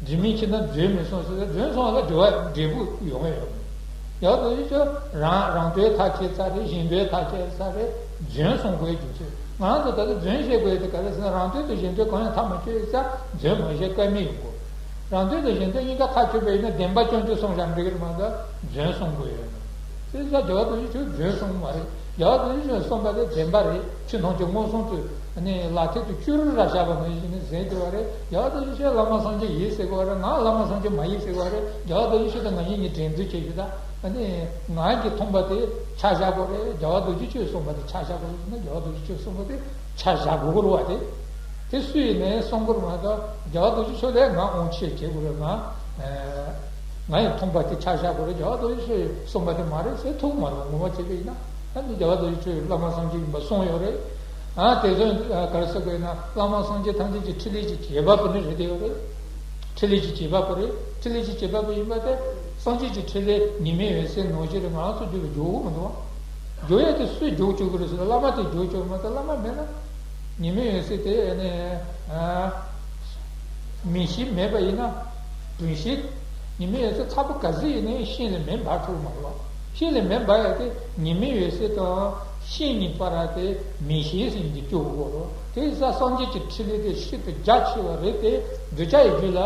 དྲི་མེད་ཕྱིར་ན་རྫུན་མི་གསུང་ཟེར་ཏེ། རྫུན་གསུངས་པ་ལ་འབྲས་བུ་འབྲས་བུ་ཡོང་བ་ཡོད། ཡག་ཏུ་ཡིན་ཙང་རང་རང་དོན་ཐག་བཅད་ཚར་རེད། གཞན་དོན་ཐག་བཅད་ཚར་རེད། རྫུན་གསུང་དགོས་རྒྱུ་མཚན། ང་ཚོ་ད་ལྟ་རྫུན་བཤད་དགོས་དེ་ག་རེ་ཟེར་ན། རང་དོན་དང་གཞན་དོན་གང་ཡང་ཐག་མ་ཆོད་ཡོད་ཙང་རྫུན་མ་བཤད་ཀ་མེད་ཡོང་གི། རང་དོན་དང་གཞན་དོན་གཉིས་ཀ་ཐག་ཆོད་པ་ཡིན་ན་བདེན་པ་རྐྱང་རྐྱང་གསུངས་བཞག་འགྲིག་གི་རེད་མ་གཏོགས་རྫུན་གསུང་དགོས་ཡོད་མ་རེད། དེ་ཙང་རྒྱལ་བ་རྡོ་རྗེ་འཆང་རྫུན་གསུངས་མ་རེད། རྒྱལ་བ་རྡོ་རྗེ་འཆང་གསུངས་པ་དེ་བདེན་པ་རེད། ཆོས་ཐམས་ཅད་མངོན་སུམ་དུ་ནི་ལག་མཐིལ་དུ་བཅུག་ར་བཞག་པ་ནང་བཞིན་ནི་ཟིན་བསྡད་པ་རེད། རྒྱལ་བ་རྡོ་རྗེ་འཆང་བླ་མ་སངས་རྒྱས་ཡིན་ཟེར་གི་བ་རེད། ང་བླ་མ་སངས་རྒྱས་མ་ཡིན་ཟེར་གི་བ་རེད། རྒྱལ་བ་རྡོ་རྗེ་འཆང་དང་ང་གཉིས་ཀྱིས་འགྲན་བསྡུར་བྱེད་ཀྱི་ད། ཨ་ནི་ང་གིས་མཐོང་པ་དེ་ཆ་བཞག་དགོས་རེད། རྒྱལ་བ་རྡོ་རྗེ་འཆང་གསུངས་པ་དེ་ཆ་བཞག་དགོས་རེད་ཟེར་ན། རྒྱལ་བ་རྡོ་རྗེ་འཆང་གསུངས་པ་དེ་ཆ་བཞག་དགོས་ཀྱི་རེད་བ། དེ་དེ་སུ་ཡིན་ནའི་གསུང་དགོས་རེད་མ་གཏོགས། རྒྱལ་བ་རྡོ་རྗེ་འཆང་ལ་ང་དབང་ཆ་བྱེད་དགོས་རེད། ང་ང་ཡིས་མཐོང་པ་དེ་ཆ་བཞག་དགོས་རེད། རྒྱལ་བ་རྡོ་རྗེ་འཆང་གསུངས་པ་དེ་མ་རེད་ཟེར་ཐུག་མ་རེད། ངོ་མ་བྱས་པ་ཡིན་ན། ཨ་ནི་རྒྱལ་བ་རྡོ་རྗེ་འཆང་བླ་མ་སངས་རྒྱས་ཡིན་པ་གསུངས་ཡོད་རེད། ཨ་དེ་ཚོ་ག་རེ་ཟེར་དགོས་ཡིན་ན། བླ་མ་སངས་རྒྱས་ཐམས་ཅད་ཀྱི་ཕྲིན་ལས་ཀྱི་བྱེད་པ་པོ་ནི་རེད་དེ་ཡོད་རེད། ཕྲིན་ལས་ཀྱི་བྱེད་པ་པོ་རེད། ཕྲིན་ལས་ཀྱི་བྱེད་པ་པོ་ཡིན་པ་དེ། སངས་རྒྱས་ཀྱི་ཕྲིན་ལས་ཉི་མའི་འོད་ཟེར་ནང་བཞིན་རེད། ང་རང་ཚོ་རྒྱུད་ལ་འཇུག་གི་མི་འདུག་བ། འཇུག་ཡ་དེ་སུས་འཇུག་བཅུག་གི་རེད་ཟེར་ན། བླ་མ་དེས་འཇུག་བཅུག་མ་གཏོགས་བླ་མ་མེད་ན། ཉི་མའི་འོད་ཟེར་དེ་ནི། ཨ། མིག་ཤེས་མེད་པ་ཡིན་ན། བུམ་ཤེས། ཉི་མའི་འོད་ཟེར་ཚ་པོ་ག་ཚོད་ཡིན་ནའི་ཤིང་ལ་མེ་འབར་ཐུབ་མ་རེད་བ། ཤིང་ལ་མེ་འབར་ཡ་དེ་ཉི་མའི་འོད་ཟེར་དང་ཤིང་གཉིས་བར་དེ་མིག་ཤེས་ཟེར་གྱི་སྐྱོ་བོ་རེད། དེ་ཡིན་ཙང་སངས་རྒྱས་ཀྱི་ཕྲིན་ལས་དེ་ཤིན་ཏུ་རྒྱ་ཆེ་བ་རེད་དེ། གདུལ་བྱ་ཡི་རྒྱུད་ལ།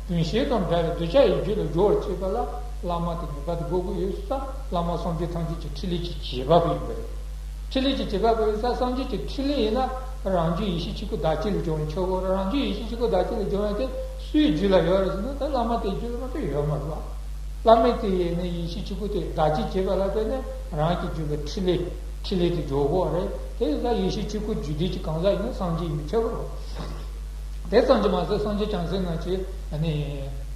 བུམ་ཤེས་དང་འདྲ་བའི་གདུལ་བྱ་ཡི་རྒྱུད་ལ་སྦྱོར་བ་བྱེད་པ་ལ་བླ་མ་དེ་ངེས་པར་དུ་དགོས་ཀྱི་ཡོད་ཙང་། བླ་མ་སངས་རྒྱས་ཐམས་ཅད་ཀྱི་ཕྲིན་ལས་ཀྱི་བྱེད་པ་པོ་ཡིན་པ་རེད། ཕྲིན་ལས་ཀྱི་བྱེད་པ་པོ་ཡིན་ཙང་། སངས་རྒྱས་ཀྱི་ཕྲིན་ལས་ཡིན་ན་རང་རྒྱུད་ཡེ་ཤེས་གཅིག་པུ་བདག་བསྐྱེད་ལ་སྦྱོར་བའི་ཆོས་གོ། རང་རྒྱུད་ཡེ་ཤེས་གཅིག་པུ་བདག་བསྐྱེད་ལ་སྦྱོར་བ་དེ་སུའི་རྒྱུད་ལ་ཡོད་རེད་ཟེར་ན། ད་བླ་མ་དེའི་རྒྱུད་ལ་མ་གཏོགས་ཡོད་མ་རེད་བ། བླ་མ་དེ་ཡིས་ནི་ཡེ་ཤེས་གཅིག་པུ་དེ་བདག་བསྐྱེད་བྱེད་པ་ལ་བརྟེན་ནས་རང་གི་རྒྱུད་ལ་ཕྲིན་ལས། ཕྲིན་ལས་དེ་འཇུག་དགོས་པ་རེད། དེ་ཡིན་ཙང་ཡེ་ཤེས་གཅིག་པུ་རྒྱུད་ལྡན་གྱི་གང་ཟག་ཡིན་ན་སངས་རྒྱས་ཡིན་པའི་ཁྱད་པར་རེད། དེ་ཙམ་གྱིས་མ་ཟད་སངས་རྒྱས་བྱང་སེམས་རྣམས་ཀྱིས་ནི་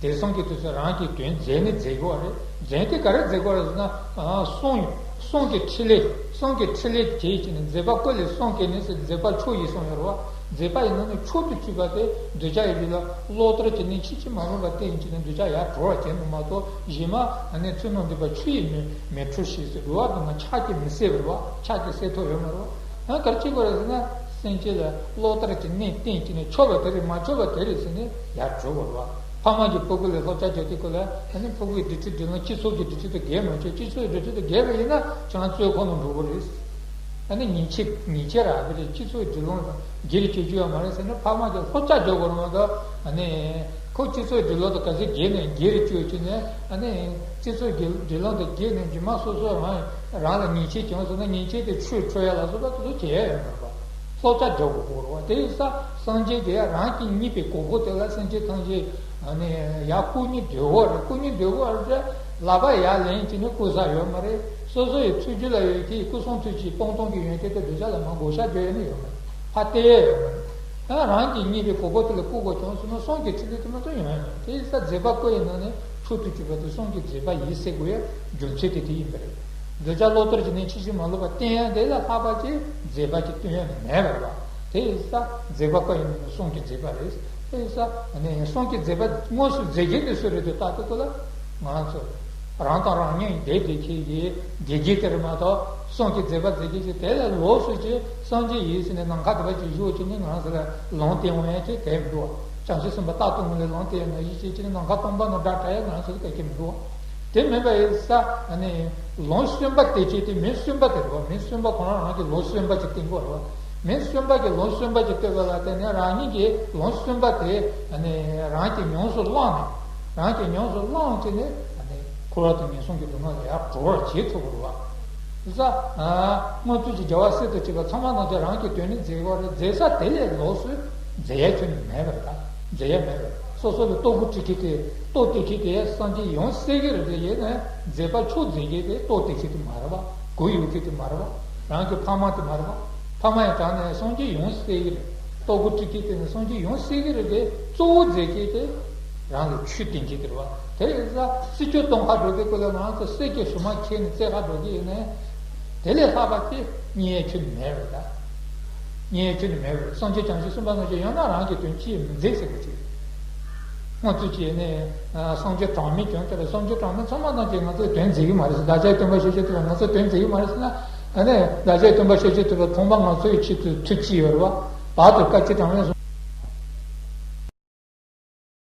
དེང་སང་གི་དུས་སུ་རང་གི་དོན་མཛད་ནི་མཛད་དགོས་པ་རེད། མཛད་དེ་ག་རེ་མཛད་དགོས་རེད་ཟེར་ན། ཨ། གསུང་། གསུང་གི་ཕྲིན་ལས། གསུང་གི་ཕྲིན་ལས་བྱེད་ཀྱི་ནི་མཛད་པ་ཀུན་ལས་གསུང་གི་ནི་ཟེར། མཛད་པ་མཆོག་ཡིན་གསུངས་ཡོད་རེད་བ། མཛད་པ་ཡི་ནང་ནས་མཆོག་ཏུ་གྱུར་པ་དེ་གདུལ་བྱ་ཡི་རྒྱུད་ལ་བློ་ལྟར་གྱི་ནི་ཕྱིན་ཅི་མ་ལོག་པར་བསྟན་གྱི་ནི་གདུལ་བྱ་ཡར་གྲོལ་བར་བྱེད་ནི་མ་གཏོགས། གཞན་མ་ནི་ཚུལ་རྣམས་འདུས་པ་ཆུ་ཡིས་མི་མི་འཁྲུ་ཞིང་ཟེར། འགྲོ་བ་དུ་མ་ཕྱག་གིས་མི་བསད་པ་རེད་བ། ཕྱག་གིས་བསད་ཐུབ་ཡོད་མ་རེད་བ། ཡང་ག་རེ་བྱེད་དགོས་རེད་ཟེར་ན། སེམས་ཅན་ལ་བློ་ལྟར་གྱི་གནས་བསྟན་གྱི་ནི་ཆོག་པ་དེ་རེད། མ་ཆོག་པ་དེ་རེད་ཟེར་ནས་ཡར་གྲོལ་དགོས་རེད་བ། ཕ་མ་གིས་ཕྲུ་གུ་ལ་སློབ་གྲྭ་རྒྱག་དུས་སྐབས་ལ། ཨ་ནི་ཕྲུ་གུའི་སྒྲིག་ཁྲིམས་སྒྲིག་ལམ་སྤྱི་ཚོགས་ཀྱི་སྒྲིག་ཁྲིམས་དང་འགལ་མ་བྱུང་། སྤྱི་ཚོགས་ཀྱི་སྒྲིག་ཁྲིམས་དང་འགལ་བ་ཡིན་ན་ཁྱེད་རང་བཙོན་ཁང་ནང་འགྲོ་དགོས་རེད། ཨ་ནི་ཉེས་ཆད་ཉེས་ཆད་རག་གི་རེད། སྤྱི་ཚོགས་ཀྱི་སྒྲིག་ལམ་དང་སྒེར་གྱི་སྤྱོད་ཡ་མ་རེད་ཟེར་ན། ཕ་མ་གིས་སློབ་གྲྭ་རྒྱག་དགོས་རེད་མ་གཏོགས། ཨ་ནི་ཁོ་སྤྱི་ཚོགས་སྒྲིག་ལམ་དང་ག་ཚོད་འགལ་ནས་འགལ་རེད་བཅོས་བྱས་ནས། ཨ་ནི་སྤྱི་ཚོགས་ཀྱི་སྒྲིག་ལམ་དང་འགལ་ནས་རྗེས་མ་སོ་སོ་རང་རང་ལ་ཉེས་ཆད་བྱུང་སོང་ན། ཉེས་ཆད་དེ་ཆུད་ཕྲོ་ཡ་ལ་སོགས་པ་དེ་ཚོ་བྱེད་ཡ་ཡོད་མ་རེད་པ། སློབ་གྲྭ་རྒྱག་དགོས་རེད་བ། དེ་ཡིན་ཙང་སངས་རྒྱས་དེ་རང་གིས་རྙེད་པའི་གོ་འཕང་དེ་ལ་སེམས་ཅན་ཐམས་ཅད་ཨ་ནི་ཡར་བཀུག་སྙིང་འདོད་ཡོད་རེད། བཀུག་སྙིང་འདོད་ཡོད་རེད། ལག་པ་ཡར་ལེན་བྱས་ནས་བཀུག་ས་ཡོད་མ་རེད། སོ་སོ་ཡི་ཐུགས་རྒྱུད་ལ་ཡོད་མཁན་སྐུ་གསུང་ཐུགས་ཀྱི་སྤངས་རྟོགས་ཀྱི་ཡོན་ཏན་དེ་གདུལ་བྱ་ལ་མར་བགོ་བཤའ་རྒྱག་ཡ་ནི་ཡོད་མ་རེད། ཕར་སྟེར་ཡ་ཡོད་མ་རེད། ཡང་རང་གིས་རྙེད་པའི་གོ་འཕང་དེ་ལ་བཀུག་དགོས་བྱུང་སོང་ན། གསུང་གི་ཕྲིན་ལས་དེ་མ་གཏོགས་ཡོང་ཡ་མེད། དེ་ཡིན་ཙང་མཛད་པ་ཀུན་ཡི་ནང་ནས་མཆོག་ཏུ་གྱུར་པ་དེ་གསུང་གི་མཛད་པ་ཡིན་ཟེར་དགོས་ཡ་རྒྱུ་མཚན་དེ་དེ་ཡིན་པ་རེད། གདུལ་བྱ་བློ་ལྟར་གྱི་ནི་ཕྱིན་ཅི་མ་ལོག་པར་བསྟན་ཡ་དེ་ལས་ལྷག་པ་ཅིག་མཛད་པ་ཅིག་སྟོན་ཡ་མེད་པ་རེད་བ། དེ་ཡིན་ཙང་མཛད་པ་ཀུན་ཡི་ནང་ནས་གསུང་གི་མཛད་པ་རེད། དེ་ཡིན་ཙང་ནི་གསུང་གི་མཛད་པ་དངོས་སུ་མཛད་མཁན་དེ་སུ་རེད་དེ་བལྟ་དུས་སྐབས་ལ། ང་རང་ཚོ་རང་དང་རང་མཉམ་བསྡད་བསྡད་མཁན་གྱི་དགེ་རྒན་དེ་རེད་མ་གཏོགས། གསུང་གི་མཛད་པ་མཛད་མཁན་ཅིག་དེ་ལས་ལོགས་སུ་ཅིག་སངས་རྒྱས་ཡིན་ཟེར་ནས་ནམ་མཁའ་དེ་པ་ཅིག་བཞུགས་བྱས་ནས་ང་རང་ཚོ་ལ་ལུང་བསྟན་འོང་ཡ་ཅིག་དེ་མི་འདུག་བ། བྱང་ཆུབ་སེམས་དཔའ་རྟག་ཏུ་ངུ་ལས་ལུང་བསྟན་ཡ་ནང་བཞིན་བྱས་བྱས་ནས་ནམ་མཁའ་སྟོང་པ་ནང་སྒྲ་གྲགས་ཡ་ང་རང་ཚོ་ལ་ག་གེ་མི་འདུག་བ། དེ་མིན་པ་ཡིན་ཙང་ནི་ལུང་གསོན་པ་དེ་བྱས་ཏེ། མི་གསོན་པ་དེ་རེད་བ། མི་གསོན་པ་ཁོ་རང་རང་གིས་ལུང་གསོན་པ་ཅིག་བསྟན་དགོས་རེད་བ། མི་གསོན་པ་གིས་ལུང་གསོན་པ་ཅིག་བསྟན་པ་ལ་བརྟེན་ནས་རང་ཉིད་ཀྱིས་ལུང་གསོན་པ་དེ་ནི་རང་གིས་ཉམས་སུ་བླངས་ནས། རང་གིས་ཉམས་སུ་བླངས་བྱས་ནས་ནི་འཁོར་བ་དང་ངན་སོང་གི་སྡུག་བསྔལ་ལས་ཡར་གྲོལ་བར་བྱེད་ཐུབ་དགོས་རེད་བ། ས། ཨ། སྔོན་ཚུད་ཀྱི་རྒྱལ་བ་སྲས་དང་བཅས་པ་ཚང་མ་རྣམས་ཀྱིས་རང་གི་དོན་ནི་མཛད་དགོས་རེད། མཛད་ས་དེ་ལས་ལོགས་སུ་མཛད་ཡ་ཁྱོན་ནས་མེད་པ་རེད། ད་མཛད་ཡ་མེད་པ་རེད། སོ་སོ་ལ་ལྟོ་གོས་སྤྲད་མཁན་དེ། ལྟོ་སྟེར་མཁན་དེ་སངས་རྒྱས་ཡང་སྲིད་ཀྱི་རེད་དེ། ཡིན་ནའི་མཛད་པ་མཆོག་མཛད་མཁན་དེ་ལྟོ་སྟེར་མཁན་དེ་མ་རེད་བ། གོས་གཡོག་མཁན་དེ་མ་རེད་བ། རང་གི་ཕ་མ་དེ་མ་རེད་བ། ཕ་མ་ཡང་དྲང་ནས་སངས་རྒྱས་ཡང་སྲིད་ཀྱི་རེད། ལྟོ་གོས་སྤྲད་མཁན་དེ་ནི་སངས་རྒྱས་ཡང་སྲིད་ཀྱི་རེད་དེ། གཙོ་བོ་མཛད་མཁན་དེ་རང་ལ་ཆོས་སྟོན་མཁན་དེ་རེད་བ། དེ་ཡིན་ཙང་སྲིད་སྐྱོང་སྟོན་ཁ་འགྲོ་དུས་སྐབས་ལ་ང་ཚོ་གསེར་གྱི་སྲུང་མ་ཁྱེར་ནས་རྩེ་ཁ་འགྲོ་གི་ཡིན་ནའི། དེ་ལས་ལྷག་པ་ཅིག་རྙེད་ཡ་ཁྱོན་ནས་མེད་པ་རེད། ད་རྙེད་ཡ་ཁྱོན་ནས་མེད་པ་རེད། སངས་རྒྱས་བྱང་ཆུབ་སེམས་དཔའ་རྣམས་ཀྱིས་ཡང་ན་རང་གི་དོན་ཅི་ཡང་མི་མཛད་ཟེར་བ་ཅིག་སྔོན་ཚུད་ཀྱི་ནི་སངས་རྒྱས་གྲངས་མེད་ཀྱང་དེ་ལ། སངས་རྒྱས་གྲངས་མེད་ཚང་མ་རྣམས་ཀྱིས་ང་ཚོའི་དོན་མཛད་ཀྱི་མ་རེད་ཟེར། བདག་ཅག་སྟོན་པ་ཞེས་བྱ་དེ་ལ་ང་ཚོའི་དོན་མཛད་ཀྱི་མ་རེད་ཟེར་ན། ཨ་ནི་བདག་ཅག་སྟོན་པ་ཞེས་བྱ་དེ་ལ་མཐོང་བ་ང་ཚོའི་ཆེད་དུ་མཐུ་ཅི་ཡོད་རེད་བ། བར་དུ་བཀའ་ཆད་གྲངས་མེད་གསུངས།